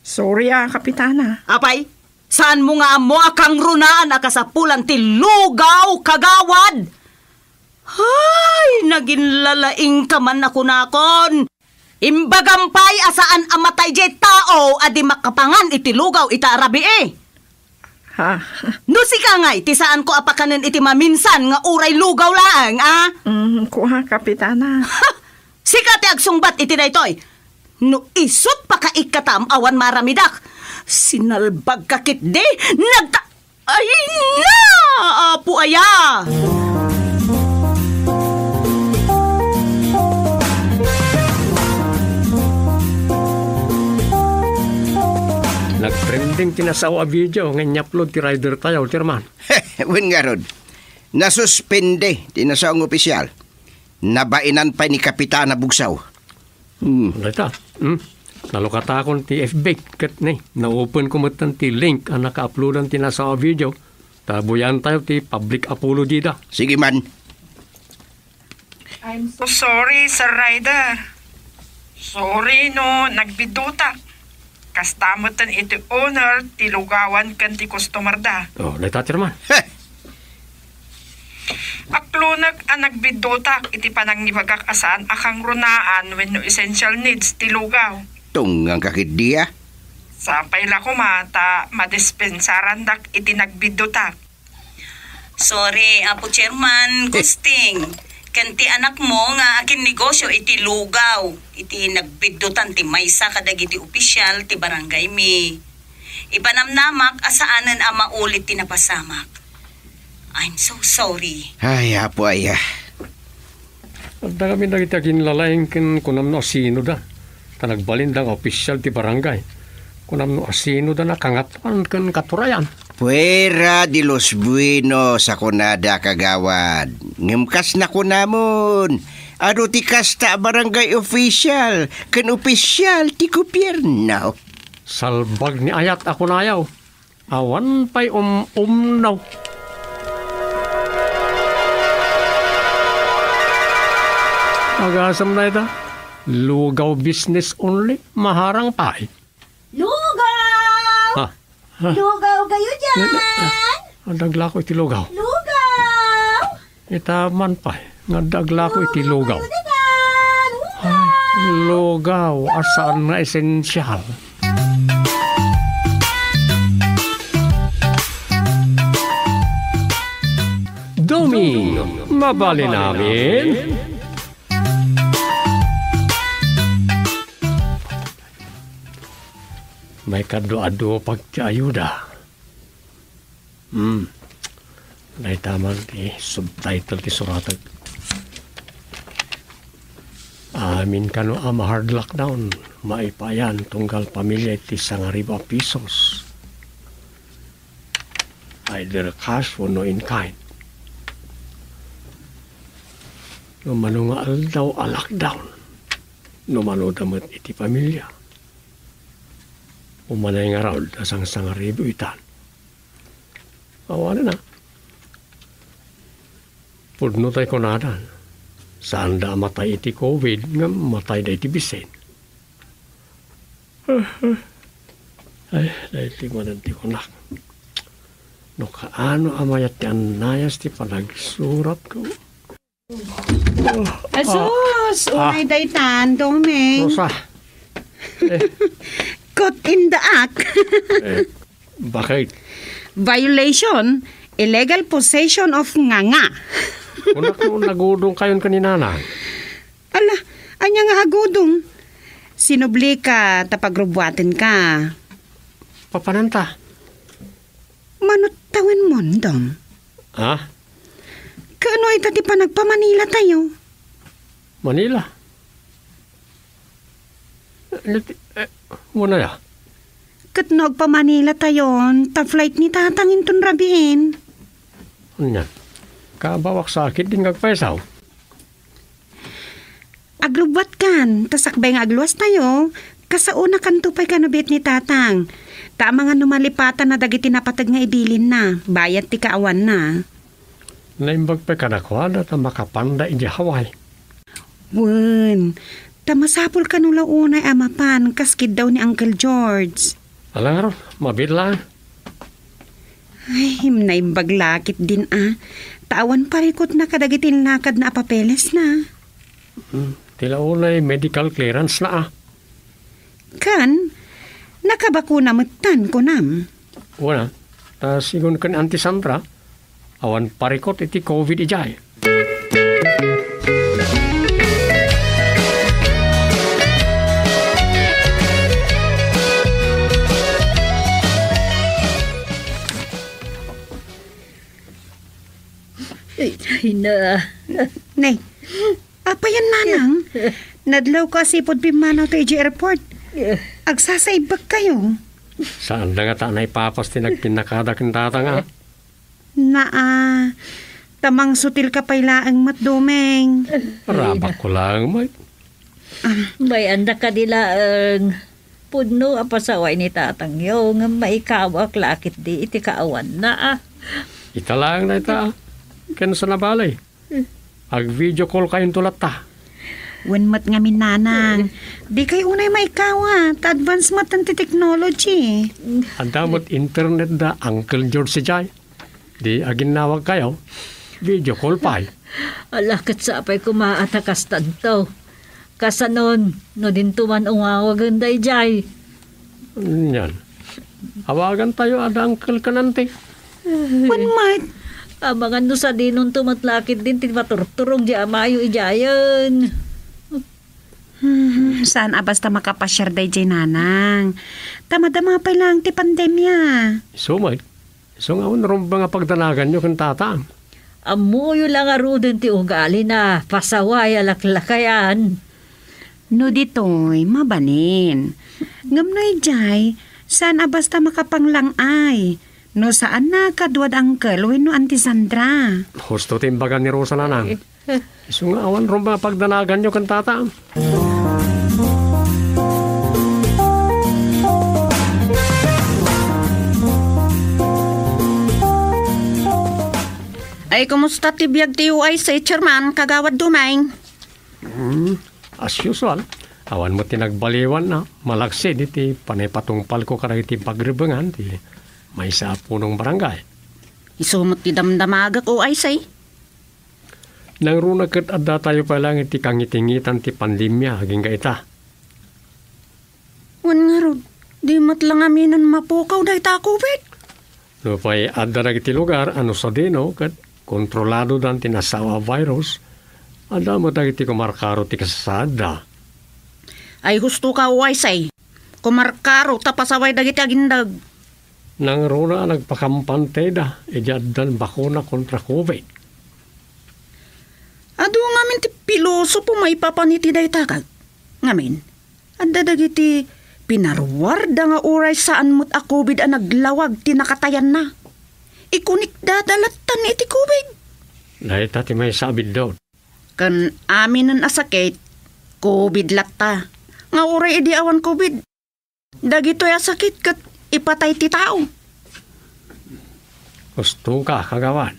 Sorry, ah, Kapitana. Apay, saan mo nga ammo a kangrunaan a kasapulan ti lugaw, kagawad? Ay, naginlalaing ka man a kunakon. Imbagam pay a saan a matay jay tao a di makapangan iti lugaw ita a rabii. Ha? No sika ngay, ti saanko a pakanen iti maminsan nga uray lugaw laeng, a? Mm, kua, Kapitana. Ha! Sika ti agsungbat iti daytoy. No isut pakaikkatam awan maramidak. Sinalbagka ketdi, nagta-, ay na! Apo aya! Nagtrending ti nasao a video nga inyapload ti rider tayo, Chairman. Wen ngarud, nasuspende ti nasao nga opisyal. Nabainan pay ni Kapitana Bugsaw. Hmm. Dayta, hmm? Nalukatakon ti F B ket ni, na-open ko metten ti link a naka-uploadan ti nasao a video. Ta buyaentayo ti public apology da. Sige man. I'm so sorry, Sir Rider. Sorry no nagbiddutak. Kasta metten iti owner ti lugawan ken ti customer da. Oh, dayta, Chairman. Heh! Aklonek a nagbiddutak iti panangibagak a saan a kangrunaan wenno essential needs ti lugaw. Tungngangka ketdi, a? Sapay la koma ta madispensarandak iti nagbiddutak. Sorry, Apo Chairman Gusting, ken ti anakmo nga akinnegosyo iti lugaw, iti nagbiddutan ti maysa kadagiti opisyal ti barangay mi. Ipanamnamak a saanen a maulit ti napasamak. I'm so sorry. Ay, Apo aya. Adda kami dagiti aginlalaing ken kunam no asino da. Ta nagbalin da nga opisyal ti barangay. Kunam no asino da nakangatan ken katurayan. Fuera de los buenos a kunada, kagawad. Ngem kas nakunamon, adu ti kasta a barangay official ken opisyal ti gobierno. Salbag ni ayat a kunayo. Awan pay um-, umnaw. Agasem dayta, lugaw business only, maharang pay. Lugaw! Ha? Ha? Lugaw kayo dyan! Nene, ah, adda aglako iti lugaw. Lugaw! Ita man pay, nga adda aglako iti lugaw. Lugaw kayo dyan! Ay, lugaw, a saan nga esensial. Domi, mabalin amin. Maikadua-dua pay ti ayuda. Hmm. Dayta man ti subtitle ti suratek. Amin kano a ma-hard lockdown, maipayan tunggal pamilya iti sangaribu a pisos. Either cash wenno in kind. No mano nga aldaw a lockdown, no mano da met iti pamilya. Umanay ngarud a sangsangaribu itan. Awanen a. Pudno tay kunadan. Saanda a matay iti covid, ngem matayda iti bisin. Ay, daytoy manen ti kunak. No kaano a mayat ti annayas ti panagsuratko. Asus, ah, unay daytan, Doming. Rosa. Eh. Caught in the act. Eh, bakit? Violation, illegal possession of nganga. Kunak no nagudong kayon ken ni Nanang. Ala, ania nga agudong? Sinubli ka ta pagrubbuaten ka. Papananta? Manut tawen mondom. Ha? Kaano ita ti panagpamanila tayo? Manila? Eh, eh, wala ya. Ket no agpamanila tayon, ta flight ni Tatang inton rabiin. Anya? Kabawak sakit din ngagpaisaw. Agrubbuatkan, ta sakbay nga agluastayo, kasaonakanto pay kano biit ni Tatang. Ta amangan no malipatanna dagiti napateg nga ibilinna, bayat ti kaawanna. Naimbag pay kadakuada ta makapanda idiay Hawaii. Wen, ta masapul kano la unay a mapan kas kiddaw ni Uncle George. Ala ngarud, mabiit laeng. Ay, naimbag la ketdin a. Ta awan parikutna kadagiti inlakadna a papelesna. Hmm, ti la unay medical clearance na a. Ken, nakabakuna metten, kunam. Wen a, ta sigun ken Auntie Sandra, awan parikut iti covid idiay. Ay, ay na. Nay, apayan, Nanang? Nadlawko a sipud pimmanaw ta idiay airport. Agsasaibbek kayo. Saanda ngata a naipapas ti nagpinnakada ken Tatang a. Naa, ta mangsutil ka pay laeng met, Doming. Rabakko laeng met. Ah. Mayanda kadi laeng. Pudno a pasaway ni Tatangyo, ngem maikawak la ketdi iti kaawanna a. Ita laeng dayta a. Ken saan a bale? Ag-video call kayonto latta. Wen met ngamin, Nanang. Dikay unay maikawa, ta advance met ti technology. Adda met internet da Uncle George idiay. Di aginnawag kayo, video call pay. Ala, ket sapay koma a ta kastanto. Kasanon, no dinto man ungawagen daydiay? Anian. Awagantayo a da Uncle ken Auntie. Wen met. Amangan no sadinonto met la ketdin ti maturturong di amayo idiayen. Hmm, saan a basta makapasiar daydiay, Nanang. Ta madama pay laeng ti pandemia. Isu met. Isu nga awan rumbeng a pagdanaganyo ken Tatang. Ammoyo la ngaruden ti ugalina, pasaway a laklakayan. No ditoy, mabalin. Ngem no idiay, saan a basta makapanglang-ay. No saan a kaduad Uncle wenno Auntie Sandra. Husto ti imbaga ni Rosa, Nanang. Isu nga awan rumbeng a pagdanaganyo ken Tatang. Ay, kumusta ti biag ti U I C, Chairman, Kagawad Dumeng? Hmm, as usual, awan met ti nagbaliwan na, malaksid iti panipatungpalko kadagiti pagribengan ti maysa a punong barangay. Isu met ti damdamagek, U I C. Nangruna ket adda tayo pay laeng iti kangitingitan ti pandemia agingga ita. Wen ngarud, di met la ngaminen mapukaw dayta a covid. Nupay adda dagiti lugar a no sadino ket kontroladodan ti nasao a virus, adda met dagiti kumarkaro ti kasasaadda. Ay husto ka, U I C. Kumarkaro ta pasaway dagiti agindeg. Nangruna a nagpakampanteda idiay addan bakuna kontra covid. Adu ngamin ti pilosopo maipapan iti dayta, kag-, ngamin, adda dagiti pinaruarda nga uray saan met a covid a naglawag ti nakatayanna. Ikunikdada lattan iti covid. Dayta ti maysa a biddut. Ken aminen a sakit, covid latta. Nga uray idi awan covid, dagitoy a sakit ket ipatay ti tao. Husto ka, kagawad.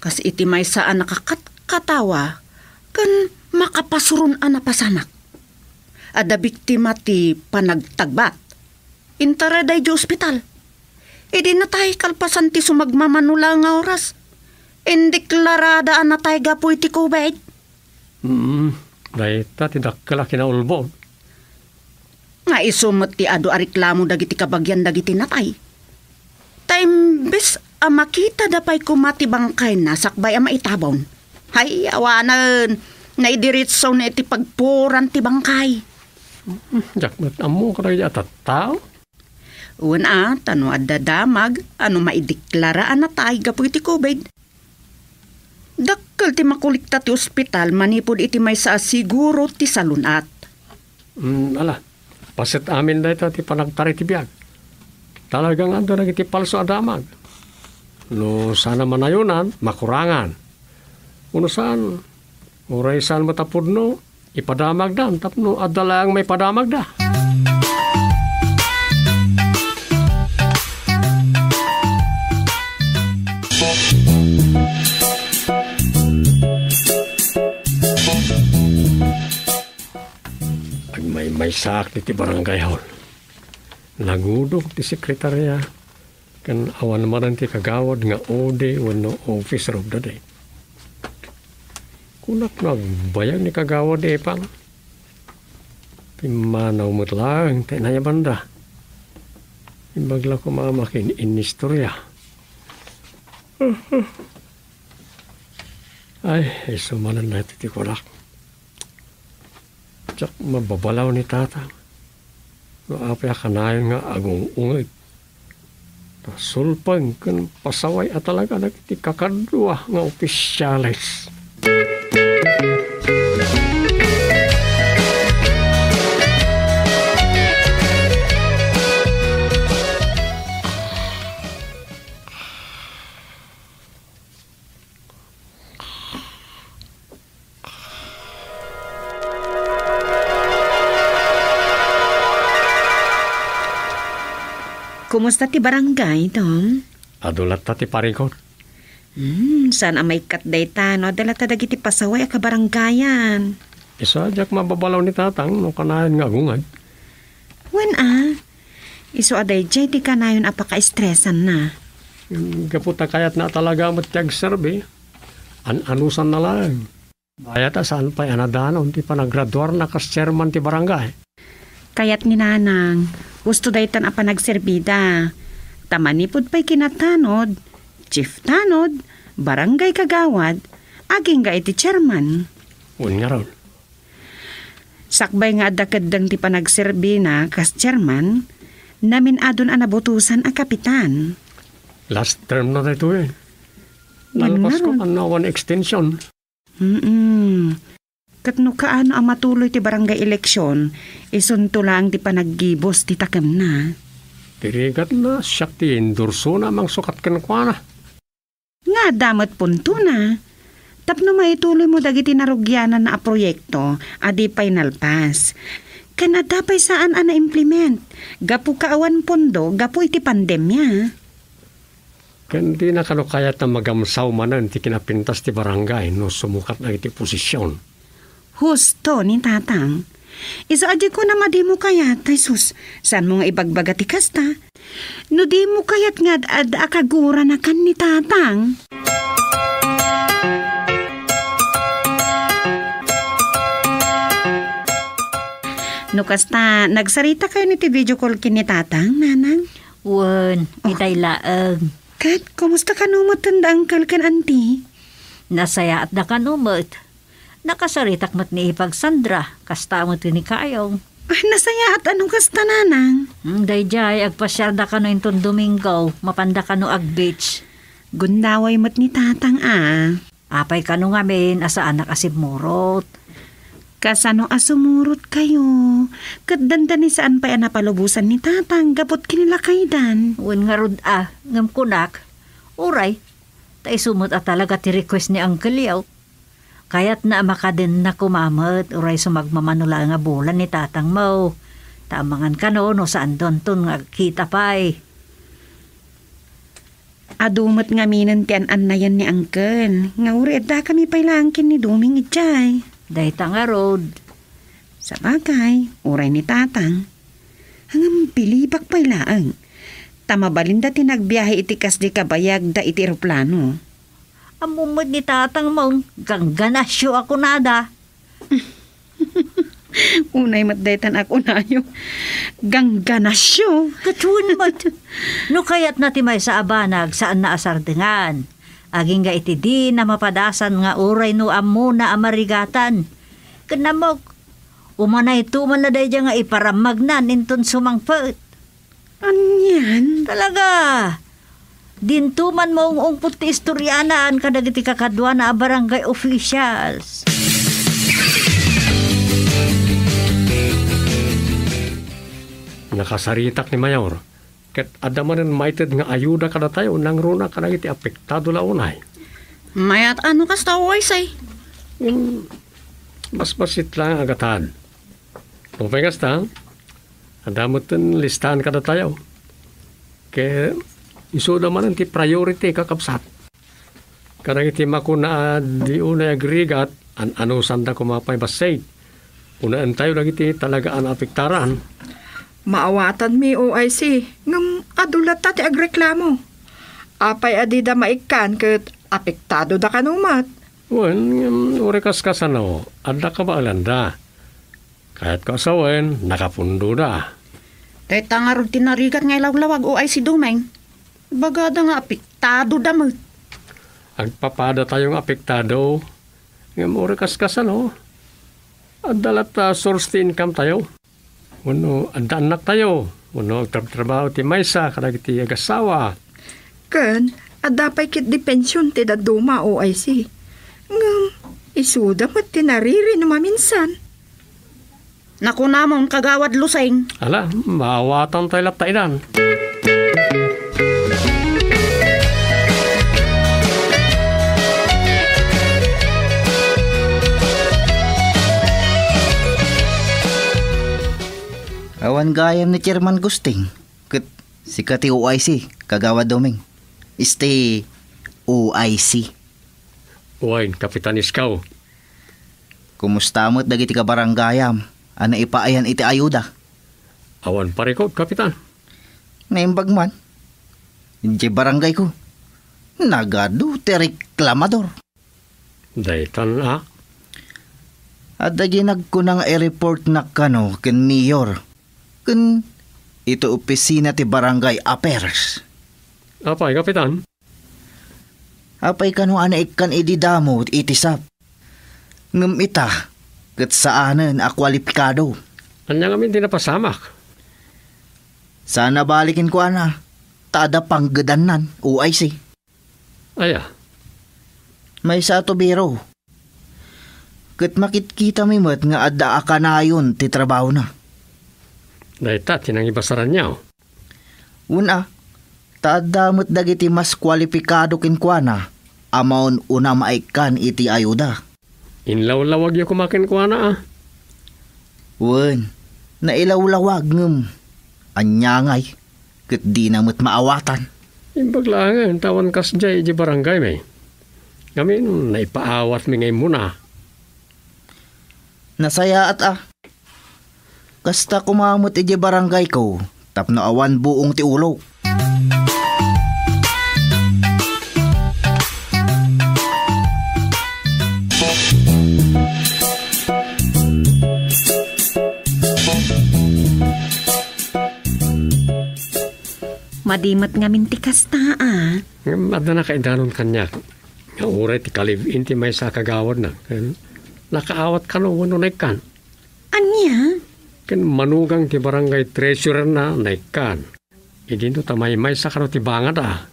Kas iti maysa a nakakatkatawa ken makapasuron a napasamak. Adda biktima ti panagtagbat. Inter daydi ospital. Idi natay kalpasan ti sumagmamano laeng nga oras, indeklarada a natay gapu iti covid. Hmm, dayta ti dakkel a kinaulbod. Nga isu met ti adu a reklamo dagiti kabagian dagiti natay. Ta imbes a makitada pay koma ti bangkayna sakbay a maitabon, hay, awanen, naidiritso na iti pagpuran ti bangkay. Hmm, diak met ammo kadagiti a tattao. Wen a, ta no adda damag a no maideklara a natay gapu iti covid, dakkel ti makulikta ti ospital manipud iti maysa a siguro ti salun-at. Mm, ala, paset amin dayta ti panagtaray ti biag. Talaga nga adda dagiti palso a damag. No saan a manayonan, makurangan. Uno saan, uray saan met a pudno, ipadamagdan tapno adda laeng maipadamagda. Agmaymaysaak diti barangay hall. Nagudong ti sekretaria. Ken awan manen ti kagawad nga O D wenno officer of the day. Kunak no agbayag ni Kagawad Epang. Pimmanaw met laeng ta inayabanda. Imbag la koma a makin-inistorya. Ay, isu manen daytoy ti kunak. Diak mababalaw ni Tatang no apay a kanayon nga agung-ungeg. Ta sulpeng ken pasaway a talaga dagiti kakadua nga opisyales. Kumusta ti barangay, Tom? Adu latta ti parikot. Hmm, saan a maikkat dayta no adda latta dagiti pasaway a kabarangayan. Isu a diak mababalaw ni Tatang no kanayon nga agungad. Wen a, isu a daydiay ti kanayon a pakaestresanna. Hmm, gapu ta kayatna a talaga met ti agserbi. An-anusanna laeng. Bayat a saan pay a nadanon ti panagraduarna kas chairman ti barangay. Kayat ni Nanang, husto daytan a panagserbida. Ta manipud pay kinatanod, chief tanod, barangay kagawad, agingga iti chairman. Wen ngarud. Sakbay nga adda keddeng ti panagserbina kas chairman, namin-adon a nabutosan a kapitan. Last term na daytoy. Nalpas ko, ngarud. Ania, one extension. Mm. Ket no kaano a matuloy ti barangay eleksyon, isunto laeng ti panaggibus ti takemna. Ti rigatna, siak ti endorsona a mangsukat kenkuana. Nga adda met puntona. Tapno maituloymo dagiti narugiananna a proyekto a di pay nalpas. Ken adda pay saan a naimplement gapu ta awan pondo gapu iti pandemia. Ken dina kano kayat a magamsaw manen ti kinapintas ti barangay no sumukat dagiti oposision. Husto ni Tatang. Isu a di kunam a dimo kayat, ay sus, saanmo nga ibagbaga ti kasta? No dimo kayat nga ad-ad a kaguranakan ni Tatang. No kasta, nagsaritakayon iti video call ken ni Tatang, Nanang? Wen, itay laeng. Ket, kumusta kano met da uncle ken auntie? Nasayaatda kano met. Nakasaritak met ni Ipag Sandra, kasta met ni Kayong. Ay, nasayaat ano kasta, Nanang? Hmm, daydiay, agpasiarda kano inton Domingo, mapanda kano ag-beach. Gundaway met ni Tatang, a. Apay kano ngamin a saanak a simmurot? Kasano a sumurot kayo? Ket dandani saan pay a napalubosan ni Tatang gapu iti kinilakaydan. Wen ngarud a, ngem kunak, uray, ta isu met a talaga ti request ni Uncle Yao. Kayatna a makadenna koma met, uray sumagmamano laeng a bulan ni Tatangmo. Ta amangan kano no saandonton nga agkita pay. Adu met ngaminen ti an-annayan ni Uncle, nga uray addakami pay laeng ken ni Doming idiay. Dayta ngarud. Sabagay, uray ni Tatang. Ngem bilibak pay laeng. Ta mabalinda ti nagbiahe iti kasdi kabayagda iti eroplano. Ammom met ni Tatangmo, gangganasyo a kunada. Unay met daytan a kunayo. Gangganasyo. Ket wen met. No kayatna ti maysa a banag, saanna a sardengan. Agingga iti dina mapadasan nga uray no ammona a marigatan. Ket nammok, umanayto man la daydiay nga iparammagnan inton sumangpet. Anian? Talaga! Dinto man maung-ungpot ti istorianan kadagiti kakaduana a barangay officials. Nakasaritak ni Mayor, ket adda manen maited nga ayuda kadatayo nangruna kadagiti apektado la unay. Mayat ano kasta, Uy, say? Ngem, basbasit laeng a gatad. Nupay kasta, adda metten listahan kadatayo. Ket isuda manen ti priority, kakabsat. Kadagiti makuna a di unay agrigat, an-anusanda koma pay bassit. Unaentayo dagiti talaga a naapektaran. Maawatanmi, O I C, ngem adu latta ti agreklamo. Apay a dida maikkan ket apektado da kano met? Wen, ngem uray kaskasano, adda kabaelanda. Kayatko a sawen, nakapundoda. Dayta ngarud ti narigat nga ilawlawag, O I C, Doming. Ibagada nga apektado da met. Agpapadatayo nga apektado. Ngem uray kaskasano, adda latta source ti income tayo. Wenno adda annaktayo, wenno agtrabtrabaho ti maysa kadagiti agassawa. Ken adda pay ketdi pension ti dadduma, O I C. Ngem isuda met ti nariri no maminsan. Nakunamon, Kagawad Lusing. Ala, maawatantayo latta idan. Awan gayam ni Chairman Gusting, ket sika ti O I C, Kagawad Doming. Isti O I C. Wen, Kapitan Iskaw. Kumusta met dagiti kabarangayam a naipaayan iti ayuda? Awan parikut, Kapitan. Naimbag man. Idiay barangayko, nagadu ti reklamador. Daytan a? Adda ginagkuna nga i-reportnak kano ken mayor, ken iti opisina ti barangay affairs. Apay, Kapitan? Apay kano a naikkan idi damo iti sap? Ngem ita, ket saanen a kualipikado. Ania ngamin ti napasamak? Saan a bali kenkuana, ta adda panggedannan, O I C. Aya? Maysa a tubero. Ket makitkitami met nga adda a kanayon ti trabahona. Dayta ti nangibasaranyo. Wen a, ta adda met dagiti mas kualipikado kenkuana a maun-una maikkan iti ayuda. Inlawlawagyo koma kenkuana a? Wen, nailawlawag ngem ania ngay, ket dina met maawatan. Imbag laengen ta awan kasdiay idiay barangaymi. Ngamin, naipaawatmi nga immuna. Nasayaat a. Kasta koma met idiay barangayko tapno awan buong ti ulok. Madi met ngamin ti kasta a. Ngem adda nakaidanon kaniak nga uray ti ka-live-in ti maysa a kagawadna, ken nakaawat kano wenno naikkan. Ania? Ken manugang ti barangay treasurerna naikkan. Idinto ta maymaysa kano ti bangad a.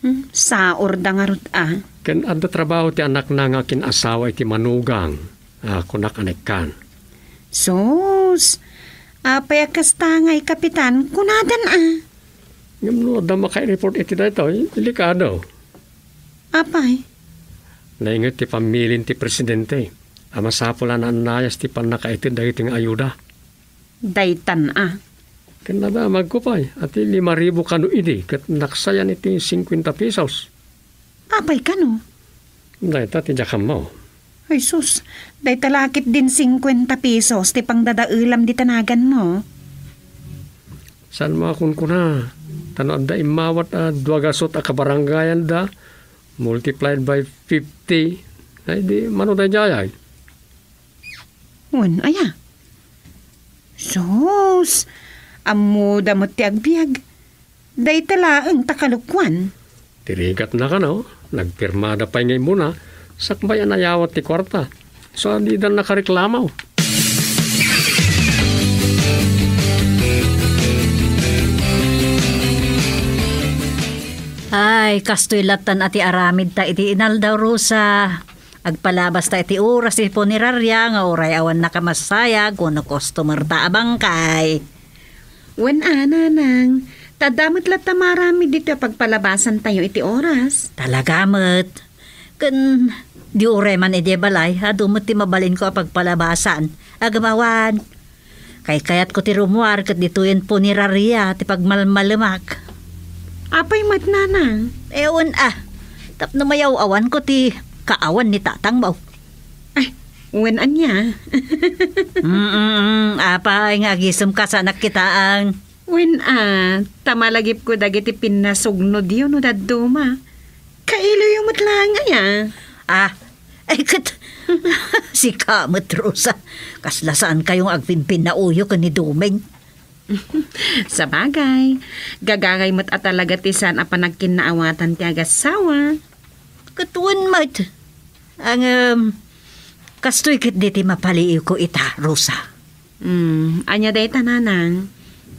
Hmm, saurda ngarud a. Ken adda trabaho ti anakna nga akin-asawa iti manugang a kunak a naikkan. Sus! Apay a kasta ngay, Kapitan? Kunadan a. Ngem no adda makaireport iti daytoy, delikado. Apay? Nainget ti pamilin ti presidente a masapul a naannayas ti pannakaited dagiti nga ayuda. Daytan a. Ken nadamagko pay a ti lima ribu kano idi ket naksayan iti singkuenta pesos. Apay kano? Dayta ti diak ammo. Ay sus, dayta la ketdin singkuenta pesos ti pangdadaelam dita naganmo. Saanmo a kunkuna, ta no adda immawat a dua gasut a kabarangayanda, multiplied by fifty, ay di mano daydiay. Wen, aya? Sus, ammoda met ti agbiag. Dayta laeng ta kalokuan. Ti rigatna kano, nagpirmada pay nga immuna, sakbay a nayawat ti kuarta. So, didan nakareklamo. Ay, kastoy lattan a ti aramid ta iti inaldaw, Rosa. Agpalabas ta iti oras ti punerarya nga uray awan nakamasayag wenno customer ta a bangkay. Wen a, nanang, ta adda met latta maaramid ditoy a pagpalabasantayo iti oras. Talaga met. Ken di uray man idiay balay, adu met ti mabalinko a pagpalabasan. Agamawan. Kaykayatko ti rummuar ket ditoyen punerarya ti pagmalmalemak. Apay met, nanang? Ewan a. Tapno mayaw-awanko ti kaawan ni tatangmo. Ay, wen ania? Mm, apay nga agisem ka sa nakitaang. Wen a, ta malagipko dagiti pinnasugnodyo no dadduma. Kailoyo met laeng aya? Ah, ay ket, sika met, Rosa. Kasla saan kayo nga agpinpinnauyo ken ni Doming. Sabagay, gagangay met a talaga ti saan a panagkinnaawatan ti agassawa. Ket wen met. Ngem, kastoy ketdi ti mapaliiwko ita, Rosa. Hmm, ania dayta, nanang?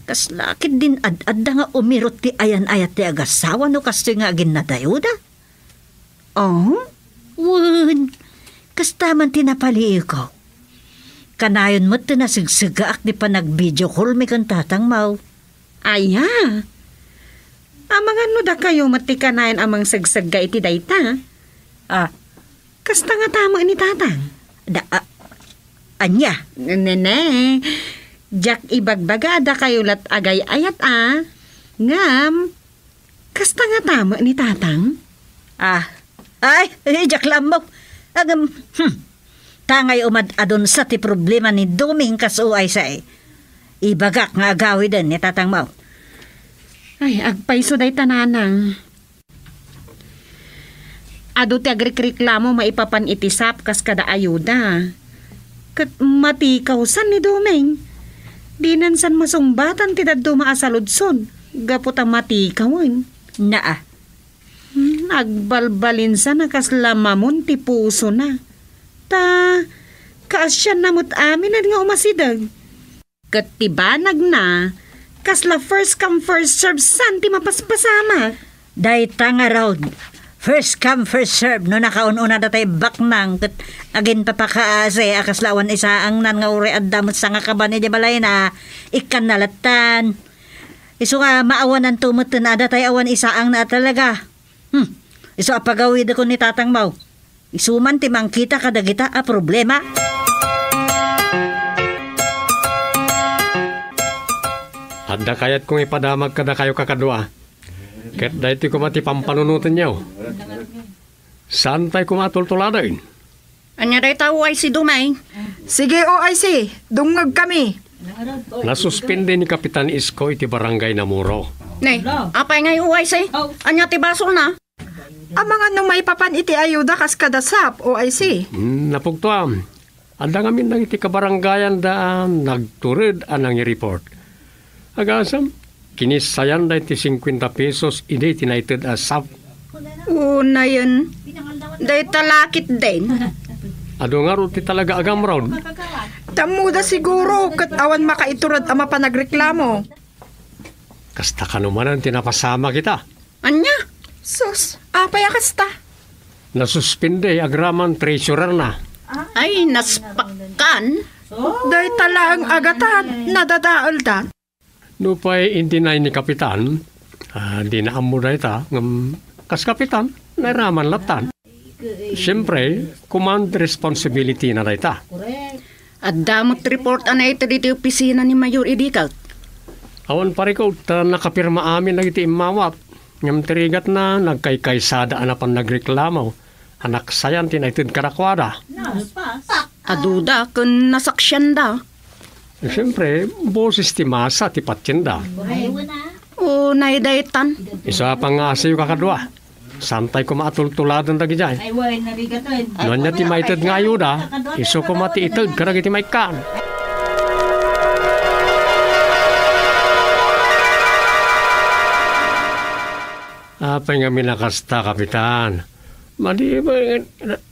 Kasla ketdin ad-adda nga umirot ti ayan-ayat ti agassawa no kastoy nga aginnadayoda? Oh? Wen, kasta man ti napaliiwko. Kanayon met ti nasegsegaak ti panag-video call mi ken tatangmo. Aya? Amangan no dakayo met ti kanayon a mangsegsegga iti dayta? Ah. Kasta ngata met ni tatang? Da, ah, ania? Nene, diak ibagbaga a dakayo lat agay-ayat a. Ngem, kasta ngata met ni tatang? Ah, ay, eh, diak la ammo. Ngem, hmm, tangay umad-adun sa ti problema ni Doming kas uay sa, eh. Ibagak nga agawiden ni tatangmo. Ay, agpayso dayta, nanang. Adu ti agrikriklamo maipapan iti sap kas kada ayuda. Ket matikaw san ni Doming. Dinan san masungbatan ti dadduma a saludsod gapu ta matikawen. Naa. Hmm, agbalbalinsan a kasla mamon ti pusona. Ta, kaasianna met aminen nga umasideg. Ket ti banagna, kasla first come, first serve san ti mapaspasamak. Dayta ngarud, first come, first serve, no nakaun-una datay baknang ket aginpapakaasi a kasla awan isaangnan nga uray adda met sangakaban idiay balayna, ikkanna lattan. Isu nga maawananto metten a datay awan isaangna a talaga. Hmm, isu a pagawidekon ni tatangmo. Isu man ti mangkita kadagita a problema. Adda kayatko nga ipadamag kadakayo kakadua. Ket daytoy koma ti pampanunotenyo. Saantay koma a tultuladen. Ania dayta, O I C Dumay? Sige, O I C. Dungngegkami. Nasuspende ni Kapitan Isko iti barangay Namuro. Ne, apay ngay, O I C? Ania ti basolna? Amangan no maipapan iti ayuda kas kada sap, O I C. Hmm, napugtoam. Adda ngamin dagiti kabarangayanda a nagtured a nangireport. Agasem, kinissayan daytoy cincuenta pesos idi ti naited a sap. Unayen, dayta lakit den. Adu ngarud ti talaga a gamrod. Tammoda siguro ket awan makaitured a mapan agreklamo. Kasta kano manen ti napasamak ita. Ania? Sus, apay a kasta? Nasuspende agraman treasurerna. Ay, naspakkan. Dayta laeng a gatad, nadadaelda. Nupay indinay ni Kapitan, ah, dina ammo dayta, ngem kas Kapitan, nairaman lattan. Siempre, command responsibility na dayta. Adda met report a naited iti opisina ni Mayor idi ket? Awan parikut ta nakapirma amin dagiti immawat. Ngem ti rigatna, nagkaykaysada a napan nagreklamo a naksayan ti naited kadakuada. Aduda ken nasaksianda. Siempre, boses ti masa ti patienda. Unay daytan. Isu a pangngaasim kakadua. Saantay koma a tultuladen dagidiay. Ay, way, narigaten. No ania ti maited nga ayuda, isu koma ti ited kadagiti maikkan. Apay ngamin a kasta, Kapitan? Madi ba,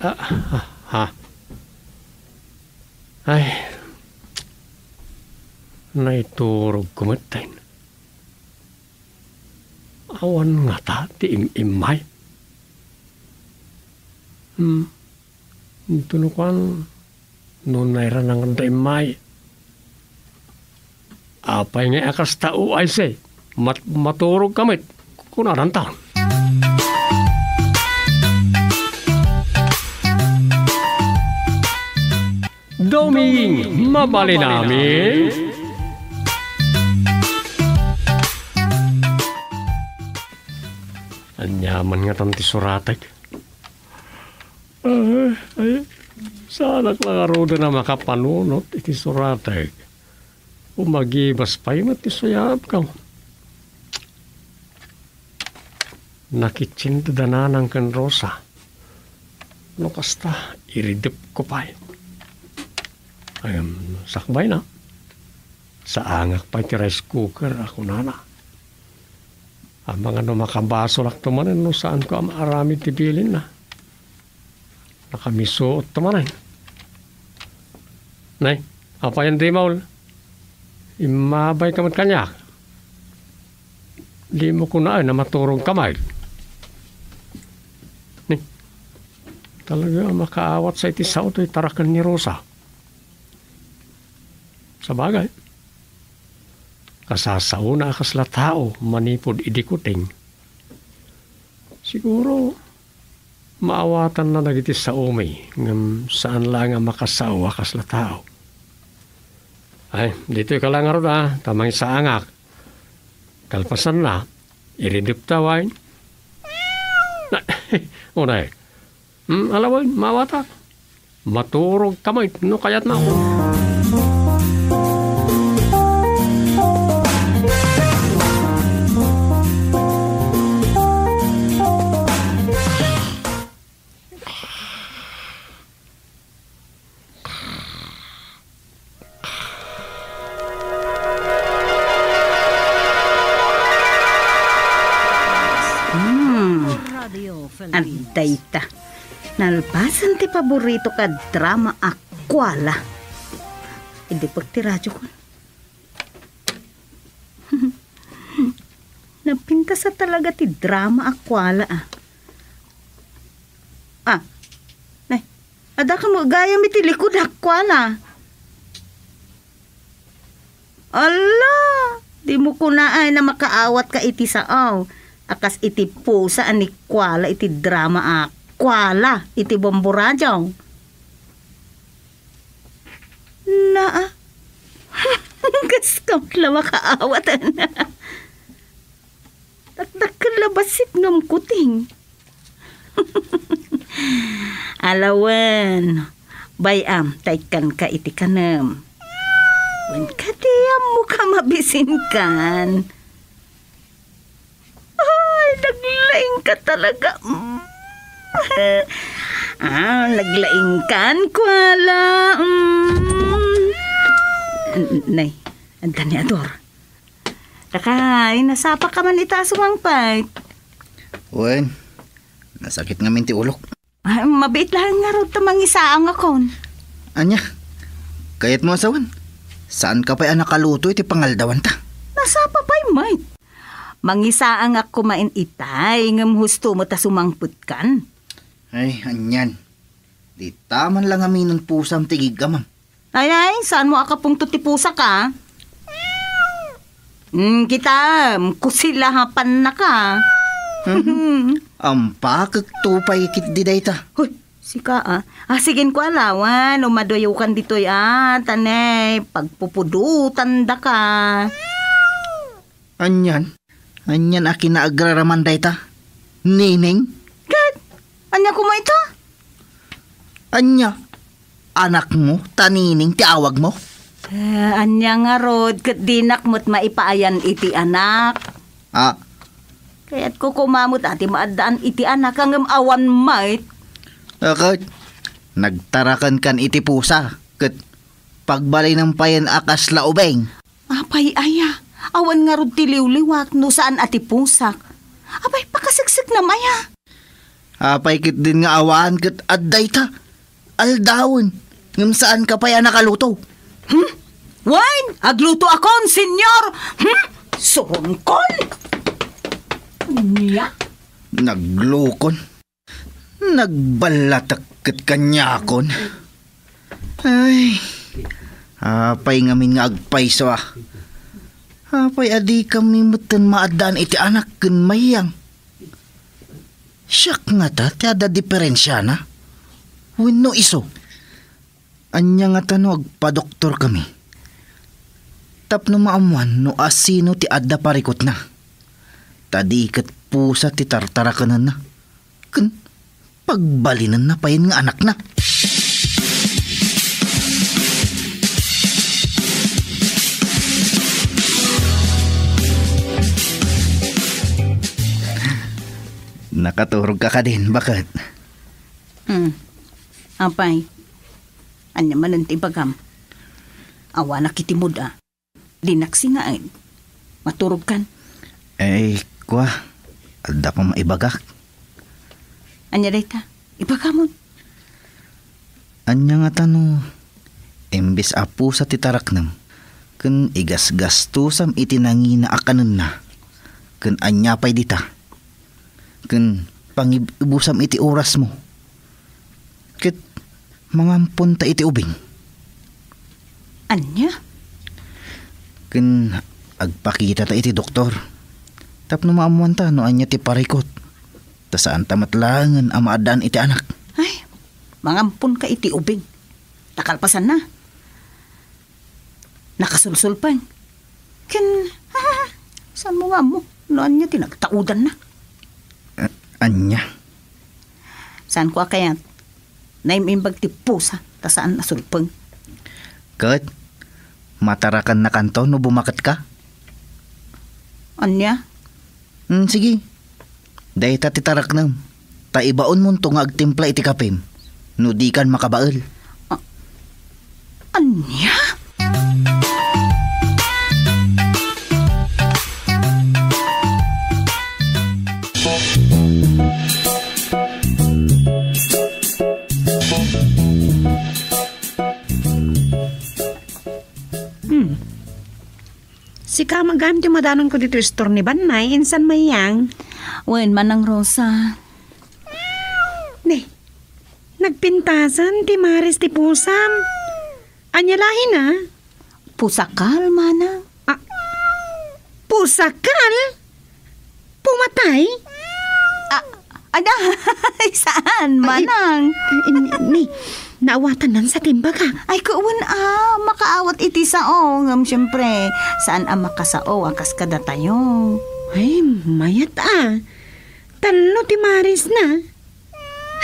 ah, ah, ha? Ay, naiturogko metten. Awan ngata ti im-immay. Hmm. Dito no kuan, no naira nangadda immay. Apay nga a kasta, O I C? Mat-, maturog ka met, kunadanta. Doming, mabalin amin. Aniaman ngatan ti suratek? Ay, ay, saanak la ngaruden a makapanunot iti suratek. Umagibas pay met ti suyabko. Nakitsin da Nanang ken Rosa. No kasta, iridepko pay. Ngem, sakbayna, saangak pay ti rice cooker a kunana. Amangan no makabasolakto manen no saanko a maaramid ti bilinna. Nakamisuot to manen. Nay, apayen, Dimol? Immabay ka met kaniak. Dimo kunaen a maturog ka met. Ni, talaga a makaawat sa iti sao toy taraken ni Rosa. Sabagay, kasasaona a kasla tao manipud idi kuting. Siguro, maawatanna dagiti saomi, ngem saan laeng a makasao a kasla tao. Ay, ditoy ka la ngarud, a, ta mangisaangak. Kalpasanna, iridepta, wen? Na, unay. Hmm, alawen, maawatak. Maturog ka met no kayatna. Hmm. Adda ita. Nalpasen ti paborito ka drama a Kuala. Idipek ti radio ko. Napintas a talaga ti drama a Kuala, a. Ah. Nay, adda ka met gayam iti likud a Kuala. Ala, dimo kunaen a makaawatka iti sao a kas iti pusa a ni Kuala iti drama a Kuala iti Bomboradio. Naa. Kas kam la makaawat. Dakdakkel la bassit ngem kuting. Ala wen, bay-am ta ikkanka iti kanem. Wen kadi ammoka mabisinkan. Ay, naglaingka talaga. Mm. Ah, naglaingkan, kuala. Mm. Nay, adda ni Ador. Dakay, nasapaka man ita a sumangpet. Wen, nasakit ngamin ti ulok. Ah, mabiit laeng ngarud ta mangisaangakon. Ania? Kayatmo a sawen? Saanka pay a nakaluto iti pangaldawanta? Nasapa pay met. Mangisaangak koma itay, ngem husto met a sumangpetkan. Ay, anian. Dita man la ngaminon pusam ti igiggamam. Ay, ay, saanmo a kapungto ti pusak, a? Mm, kitam, kusilahapannaka. Mhm. Ampakekto pay ketdi dayta. Hoy, sika, a. Ah, sige, kuala wen, umaduyokan ditoy, a. Ta ne, pagpupudotandaka. Anian? Anian a kinaagraraman dayta? Nining? Ket, ania koma ita? Ania? Anakmo, ta Nining ti awagmo? Eh, ania ngarud, ket dinak met maipaayan iti anak. Ah. Kayatko koma met a ti maaddaan iti anak, ngem awan met. Ket, nagtarakenkan iti pusa, ket pagbalinem payen a kasla ubing. Apay aya, awan ngarud ti liwliwak no saan a ti pusak. Apay, pakasekseknam aya. Apay ketdin nga awan ket adda ita. Aldawen, ngem saanka pay a nakaluto. Hmm? Wen, aglutoakon, senyor. Hmm? Suronkon. Nia? Naglukon. Nagballatek ket kaniakon. Ay, apay ngamin nga agpayso a. Apay a dikami metten maaddaan iti anak ken mayang. Siak ngata ti adda diferensiana wenno isu? Ania ngata no agpadoktorkami tapno maammuan no asino ti adda parikutna? Ta di ket pusa ti tartarakenenna ken pagbalinenna payen nga anakna. Nakaturogka kadin, baket? Hmm. Apay, ania manen ti ibagam? Awanak iti mood a. Dinak singaen. Maturogkan. Ay, kua, adda kong maibagak. Ania dayta? Ibagamon. Ania ngata no, imbes a pusa ti taraknem, ken igasgastusam iti nangina a kanenna, ken ania pay dita? Ken pangib-ibusam iti orasmo. Ket mangamponta iti ubing. Ania? Ken agpakitata iti doktor tapno maammuanta no ania ti parikut. Ta saanta met laengen a maaddaan iti anak. Ay, mangamponka iti ubing. Ta kalpasanna, nakasulsulpeng. Ken, saanmo nga ammo no ania ti nagtaudanna? A-, ania? Saanko a kayat, naim-imbag ti pusa ta saan a sulpeng. Ket, matarakennakanto no bumaketka? Ania? Hmm, sige. Dayta ti taraknem. Ta ibaonmonto nga agtimpla iti kapem no dikan makabael. A-, ania? Hmm. Sika met gayam ti madanonko ditoy istor ni Bannay, insan Mayang. Wen, Manang Rosa. Ne, nagpintasan ti maris ti pusam. Ania laeng a? Pusakal, Manang. Ah, pusakal? Pumatay? Ah, ada, saan, Ay, Manang? Ay, ni, naawatan nan sa timbagak. Ay, kawan a, makaawat iti sao, ngem siyempre, saan a makasao a kas kadatayo. Ay, mayat a. Tallo ti marisna.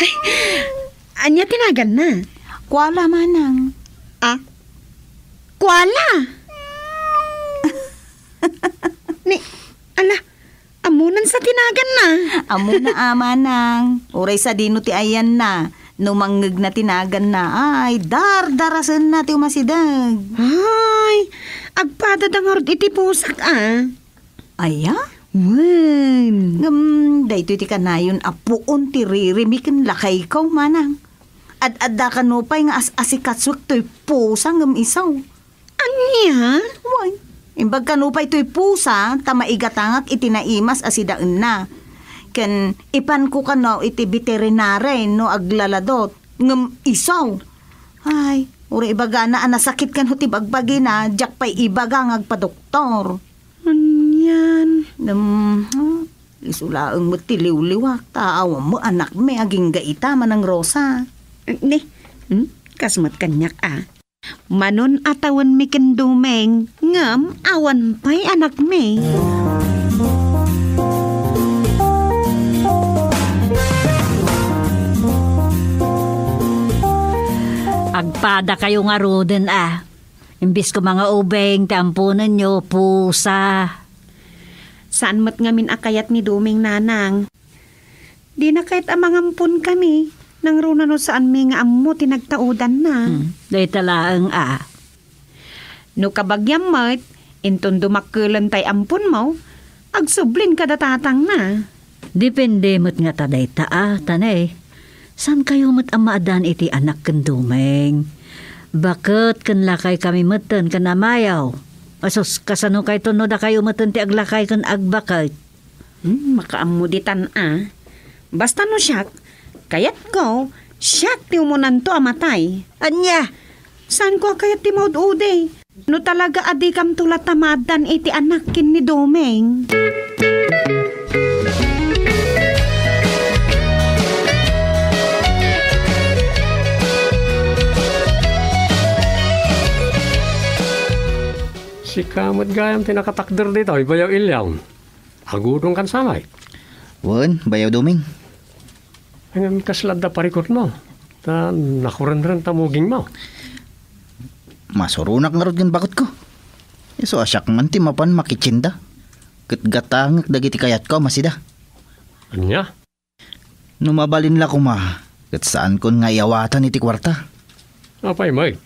Ay, ania ti naganna? Kuala, manang. Ah? Kuala? Ni, ala, ammonan sa ti naganna. Ammona a, manang. Uray sadino ti ayanna. No mangngegna ti naganna, ay, dardarasenna ti umasideg. Ay, agpadada ngarud iti pusak a. Aya? Wen. Ngem, daytoy ti kanayon a puon ti ririmi ken lakayko, manang. Ad-adda kano pay nga as-asikasuek toy pusa ngem isu. Ania? Wen, imbag kano pay toy pusa ta maigatangak iti naimas a sidaenna. Ken ipanko kano iti veterinary no aglaladot ngem isu. Ay, uray ibagana a nasakit kano ti bagbagina, diak pay ibaga nga agpadoktor. Anian? Dem, ha? Isu laeng met ti liwliwak, ta awan met anakmi agingga ita, Manang Rosa. Ni, hmm? Kas met kaniak a. Manon a tawenmi ken Doming, ngem awan pay anakmi. Agpadakayo ngaruden a. Imbes koma nga ubing ti amponenyo, pusa. Saan met ngamin a kayat ni Doming, nanang. Dina kayat a mangampon kami, nangruna no saanmi nga ammo ti nagtaudanna. Hmm, dayta laeng a. No kabagiam met, inton dumakkelen tay amponmo, agsublin kada tatangna. Depende met ngata dayta a, Tanay. Saankayo met a maaddaan iti anak ken Doming? Baket ken lakaykami metten ken amayo. Asus, kasanokayto no dakayo metten ti aglakay ken agbaket? Hmm, makaammo ditan a. Basta no siak, kayatko, siak ti umunanto a matay. Ania? Saanko a kayat ti maud-udi. No talaga a dikamto latta maaddan iti anak ken ni Doming. Sika met gayam ti nakatakder ditoy, Bayaw Iliam. Agudong kan samay. Wen, Bayaw Doming. Ngem kasla adda parikutmo, ta nakurenren ta mugingmo. Masuronak ngarud ken baketko. Isu a siak man ti mapan makitienda. Ket gatangek dagiti kayatko a masida. Ania? No mabalin la koma, ket saankon nga iyawatan iti kuarta. Apay met?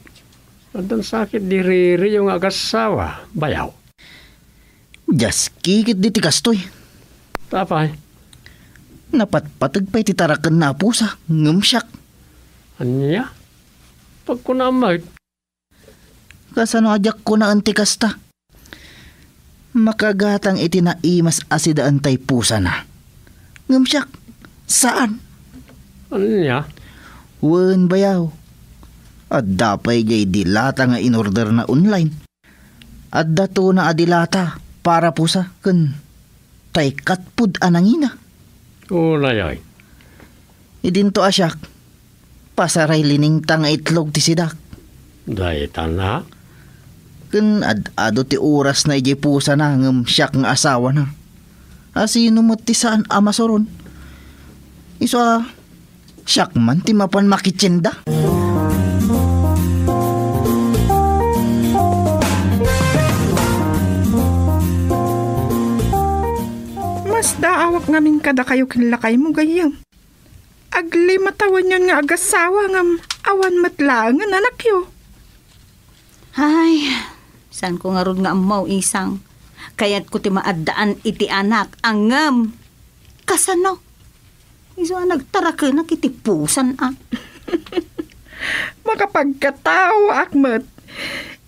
Addan sakit di ririyo nga agassawa, Bayaw. Diaski ketdi ti kastoy. Ta apay? Napatpateg pay ti tarakenna a pusa, ngem siak. Ania? Pagkunam met. Kasano a diak kunaen ti kasta? Makagatang iti naimas a sidaen tay pusana. Ngem siak, saan. Ania? Wen, Bayaw. Adda pay jay dilata nga inorderna online. Adda tona a dilata para pusa ken tay katpud a nangina. Unay, ay. Idinto a siak, pasaray liningta nga itlog ti sidak. Dayta na? Ken ad-adu ti orasna idiay pusana ngem siak nga asawana. Asino met ti saan a masuron? Isu a siak man ti mapan makitienda. Masdaawak ngamin kadakayo ken lakaymo, gayyem. Aglimatawenyon nga agassawa ngem awan met laengen anakyo. Ay, saanko ngarud nga ammo, isang. Kayatko ti maaddaan iti anak, ngem kasano? Isu a nagtarakenak iti pusan a. Makapagkataoak met.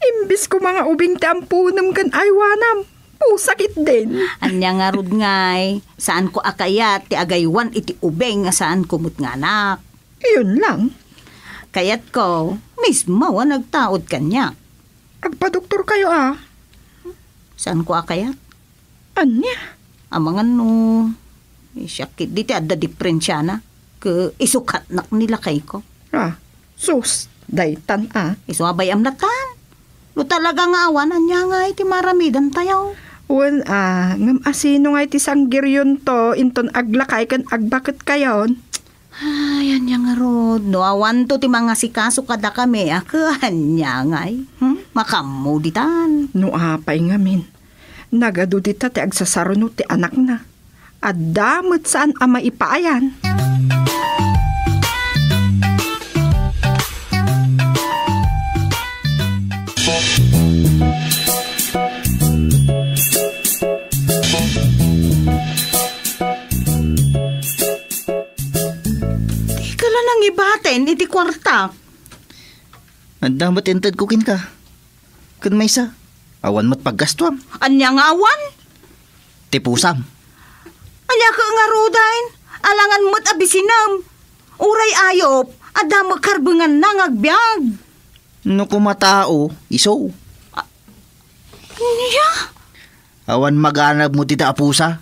Imbis koma nga ubing ti amponem ken aywanam, pusak itden. Ania ngarud ngay, saanko a kayat ti agaywan iti ubing nga saanko met nga anak. Iyon lang. Kayatko, mismo a nagtaud kaniak. Agpadoktorkayo a. Saanko a kayat? Ania? Amangan no, eh, siak ketdi ti adda diperensiana. Ke isukatnak ni lakayko. Ah, sus, daytan a. Isu a bay-am latan. No talaga nga awan, ania ngay ti maramidantayo? Wen a, ngem asino ngay ti sanggiryonto inton aglakay ken agbaketkayon? Ay, ania ngarud, no awanto ti mangasikaso kadakami, a, ket ania ngay? Hmm? Makaammo ditan. No apay ngamin, nagadu dita ti agsasaruno ti anakna. Adda met saan a maipaayan. Dika la nangibaten iti kuarta. Adda met intedko kenka. Ken maysa, awan met paggastuam. Ania nga awan? Ti pusam. Ania ket ngaruden? Alangan met a bisinem. Uray ayup, adda met karbenganna nga agbiag. No kumatao, isu. Ania? Awan maganabmo dita a pusa.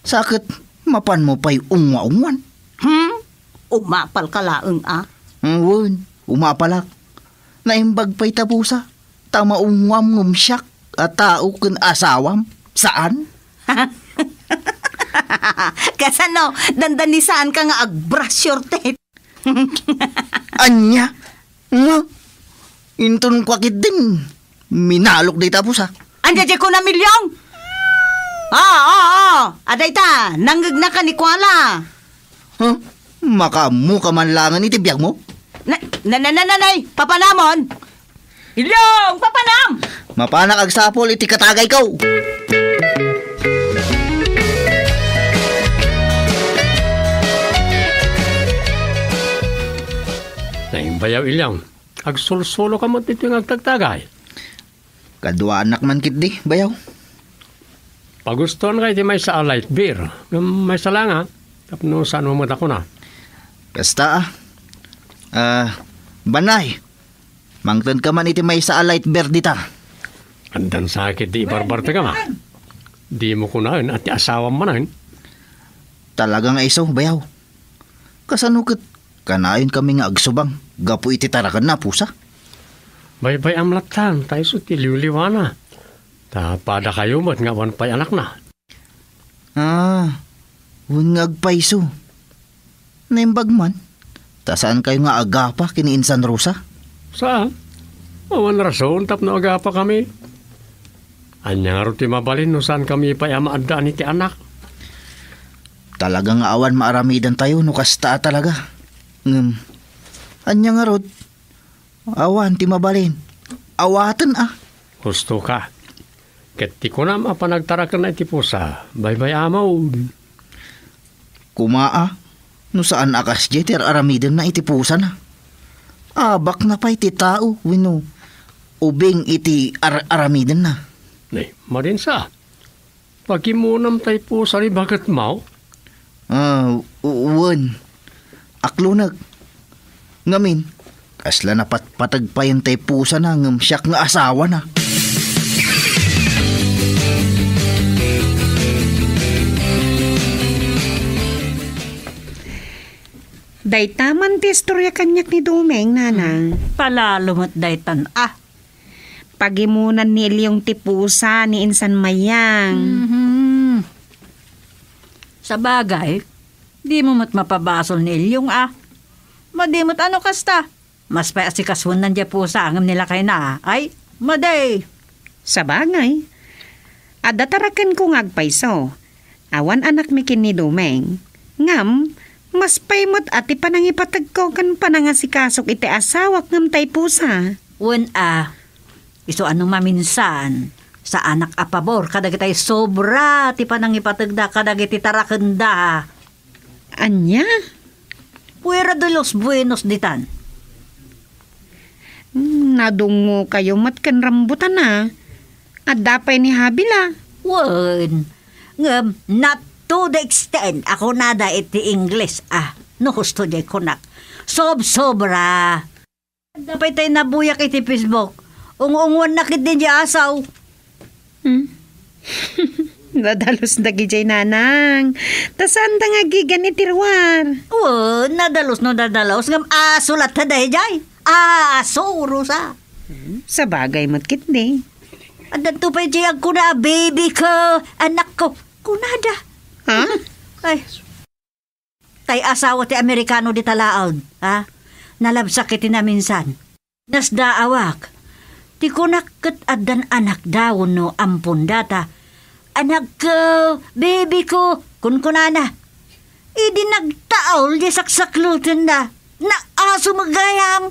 Sa ket, mapanmo pay ungwa-ungwan. Hmm? Umapalka laeng a? Wen, umapalak. Naimbag pay ta pusa. Ta maungwam ngem siak a tao ken asawam. Saan? Kasano? Dandani saanka nga ag-brush your teeth? Ania? Nga? Inton kua ketdin, minalok dayta a pusa. Ania diay kunam, Ilyong? Ah, ah, ah. Adayta, nangngegnaka ni Kuala. Huh? Makaammoka man laengen iti biagmo? Na, na, na, na, na, nay, papanamon? Ilyong, papanam! Mapanak agsapul iti katagayko. Naimbag, Ilyong. Agsulsuloka met iti nga agtagtagay. Kaduaannak man ketdi, bayaw. Pagustuanka iti maysa a light beer. Ngem maysa laeng a, tapno saanmo met a kuna. Kasta a. Ah, Banay, mangtedka man iti maysa a light beer dita. Addan sa ketdi ibarbartekam a. Dimo kunaen a ti asawam manen. Talaga nga isu, bayaw. Kasano ket kanayonkami nga agsubang gapu iti tarakenna a pusa? Baybay-am latta, ta isu ti liwliwana. Ta padakayo met nga awan pay anakna. Ah, wen nga agpayso. Naimbag man, ta saankayo nga agapa ken ni Insan Rosa? Saan. Awan rason tapno agapakami. Ania ngarud ti mabalin no saankami pay a maaddaan iti anak? Talaga nga awan maaramidantayo no kasta a talaga. Ngem, ania ngarud? Awan ti mabalin. Awaten a. Husto ka. Ket ti kunam a panagtarakenna iti pusa, baybay-amon. Kuma a, no saan a kasdiay ti ar-aramidenna iti pusana. Abakna pay ti tao wenno ubing iti ar-aramidenna. Ni, madinsa. Pagimonam tay pusa ni baketmo? Ah, u-, wen. Aklonek. Ngamin, kasla napatpateg payen tay pusana ngem siak nga asawana. Dayta man ti istoria kaniak ni Domeng, nanang. Palalo met daytan, ah. Pagimonan ni Ilyong ti pusa ni Insan Mayang. Mhm. Sabagay, dimo met mapabasol ni Ilyong a. Madi met a no kasta. Mas pay asikasoenna diay pusa ngem ni lakayna. Ay, madi. Sabagay, adda tarakenko nga agpayso. Awan anakmi ken ni Domeng. Ngem, mas pay met a ti panangipategko ken panangasikasok iti asawak ngem tay pusa. Wen a, isu a no maminsan, saanak a pabor kadagitay sobra ti panangipategda kadagiti tarakenda. Ania? Fuera de los buenos ditan. Hmm, nadungokayo met ken rambutan a. Adda pay ni Habila. Wen, ngem not to the extent a kunada iti Ingles a, no husto diay kunak. Sobsobra. Adda pay tay nabuyak iti Facebook. Ung-ungwanna ketdi diay asaw. Hmm? Nadalus dagidiay, nanang. Ta saanda nga aggigan iti ruar. Wen, nadalus no nadalus, ngem aso latta daydiay. Aso, Rosa. Sabagay met ketdi. Addanto pay diay agkuna, "Baby ko, anak ko." Kunada. Ha? Ay. Tay asawa ti Amerikano dita laeng, ha? Nalabsak iti naminsan. Nasdaawak. Ti kunak ket addan anakda wenno ampon data. "Anak ko, baby ko," kunkunana. Idi nagtaol diay saksaklutenna, naaso met gayam.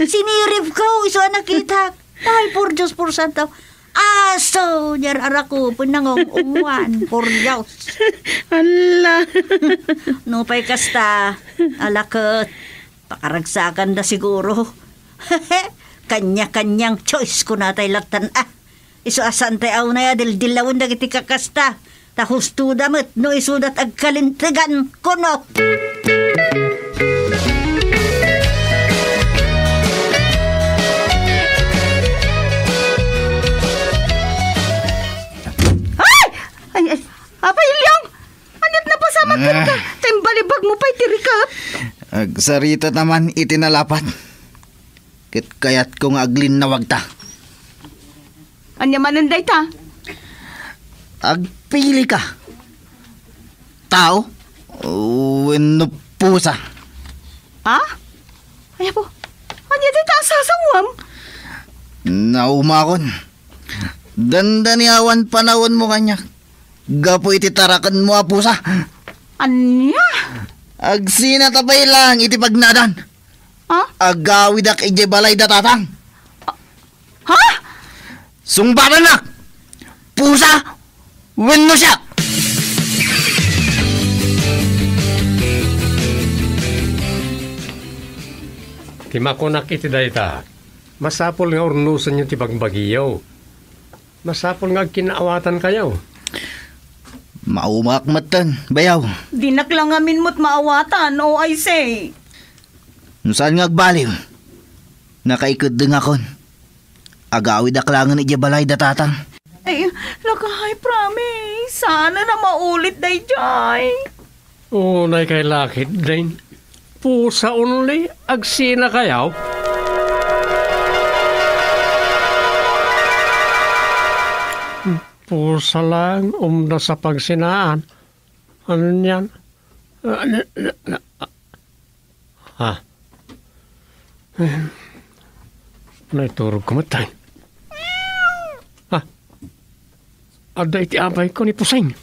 Sinirip ko, isu a nakitak. Ay, por Dios, por santo. Aso, diay rarakupen, nangung-unguan, por Dios. Ala. Nupay kasta, ala ket, pakaragsakanda siguro. Kanya-kanyang choice, kuna tay lattan, ah. Isu a saan tay awnay a dildilawen dagiti kakasta. Ta husto da met no isudat agkalintegan, kuno. Ay! Ay, ay, Apay Ilyong! Ania't napasamak Ah. ka? Timbalibag mo pay ti riket? Agsarita ta man iti nalapat. Ket kayatko nga aglinnawagta. Ania manen dayta? Agpili ka. Tao wenno pusa? Ha? Ay, apo. Ania dayta a sasawem? Naumakon. Dandani awan panawenmo kaniak. Gapu iti tarakenmo a pusa. Ania? Agsinata pay laeng iti pagnadan. Ha? Agawidak idiay balay da tatang. Ha? Sungbatannak! Pusa wenno siak! Ti makunak iti dayta, masapul nga urnosenyo ti bagbagiyo. Masapul nga agkinaawatankayo. Maumaak metten, bayaw. Dinak la ngamin met maawatan, O I C. No saan nga agbaliw, nakaikeddengakon. Agawidak laengen idiay balay da tatang. Ay, lakay, promise. Saan a maulit daydiay. Unay kay lakit, Dane. Pusa only, agsinakayo? Pusa lang, umdas a pagsinaan. Ano niyan? Ah, na, na, na, ah. Naiturog ko met, Dane. Ah. Adda iti abayko ni Puseng.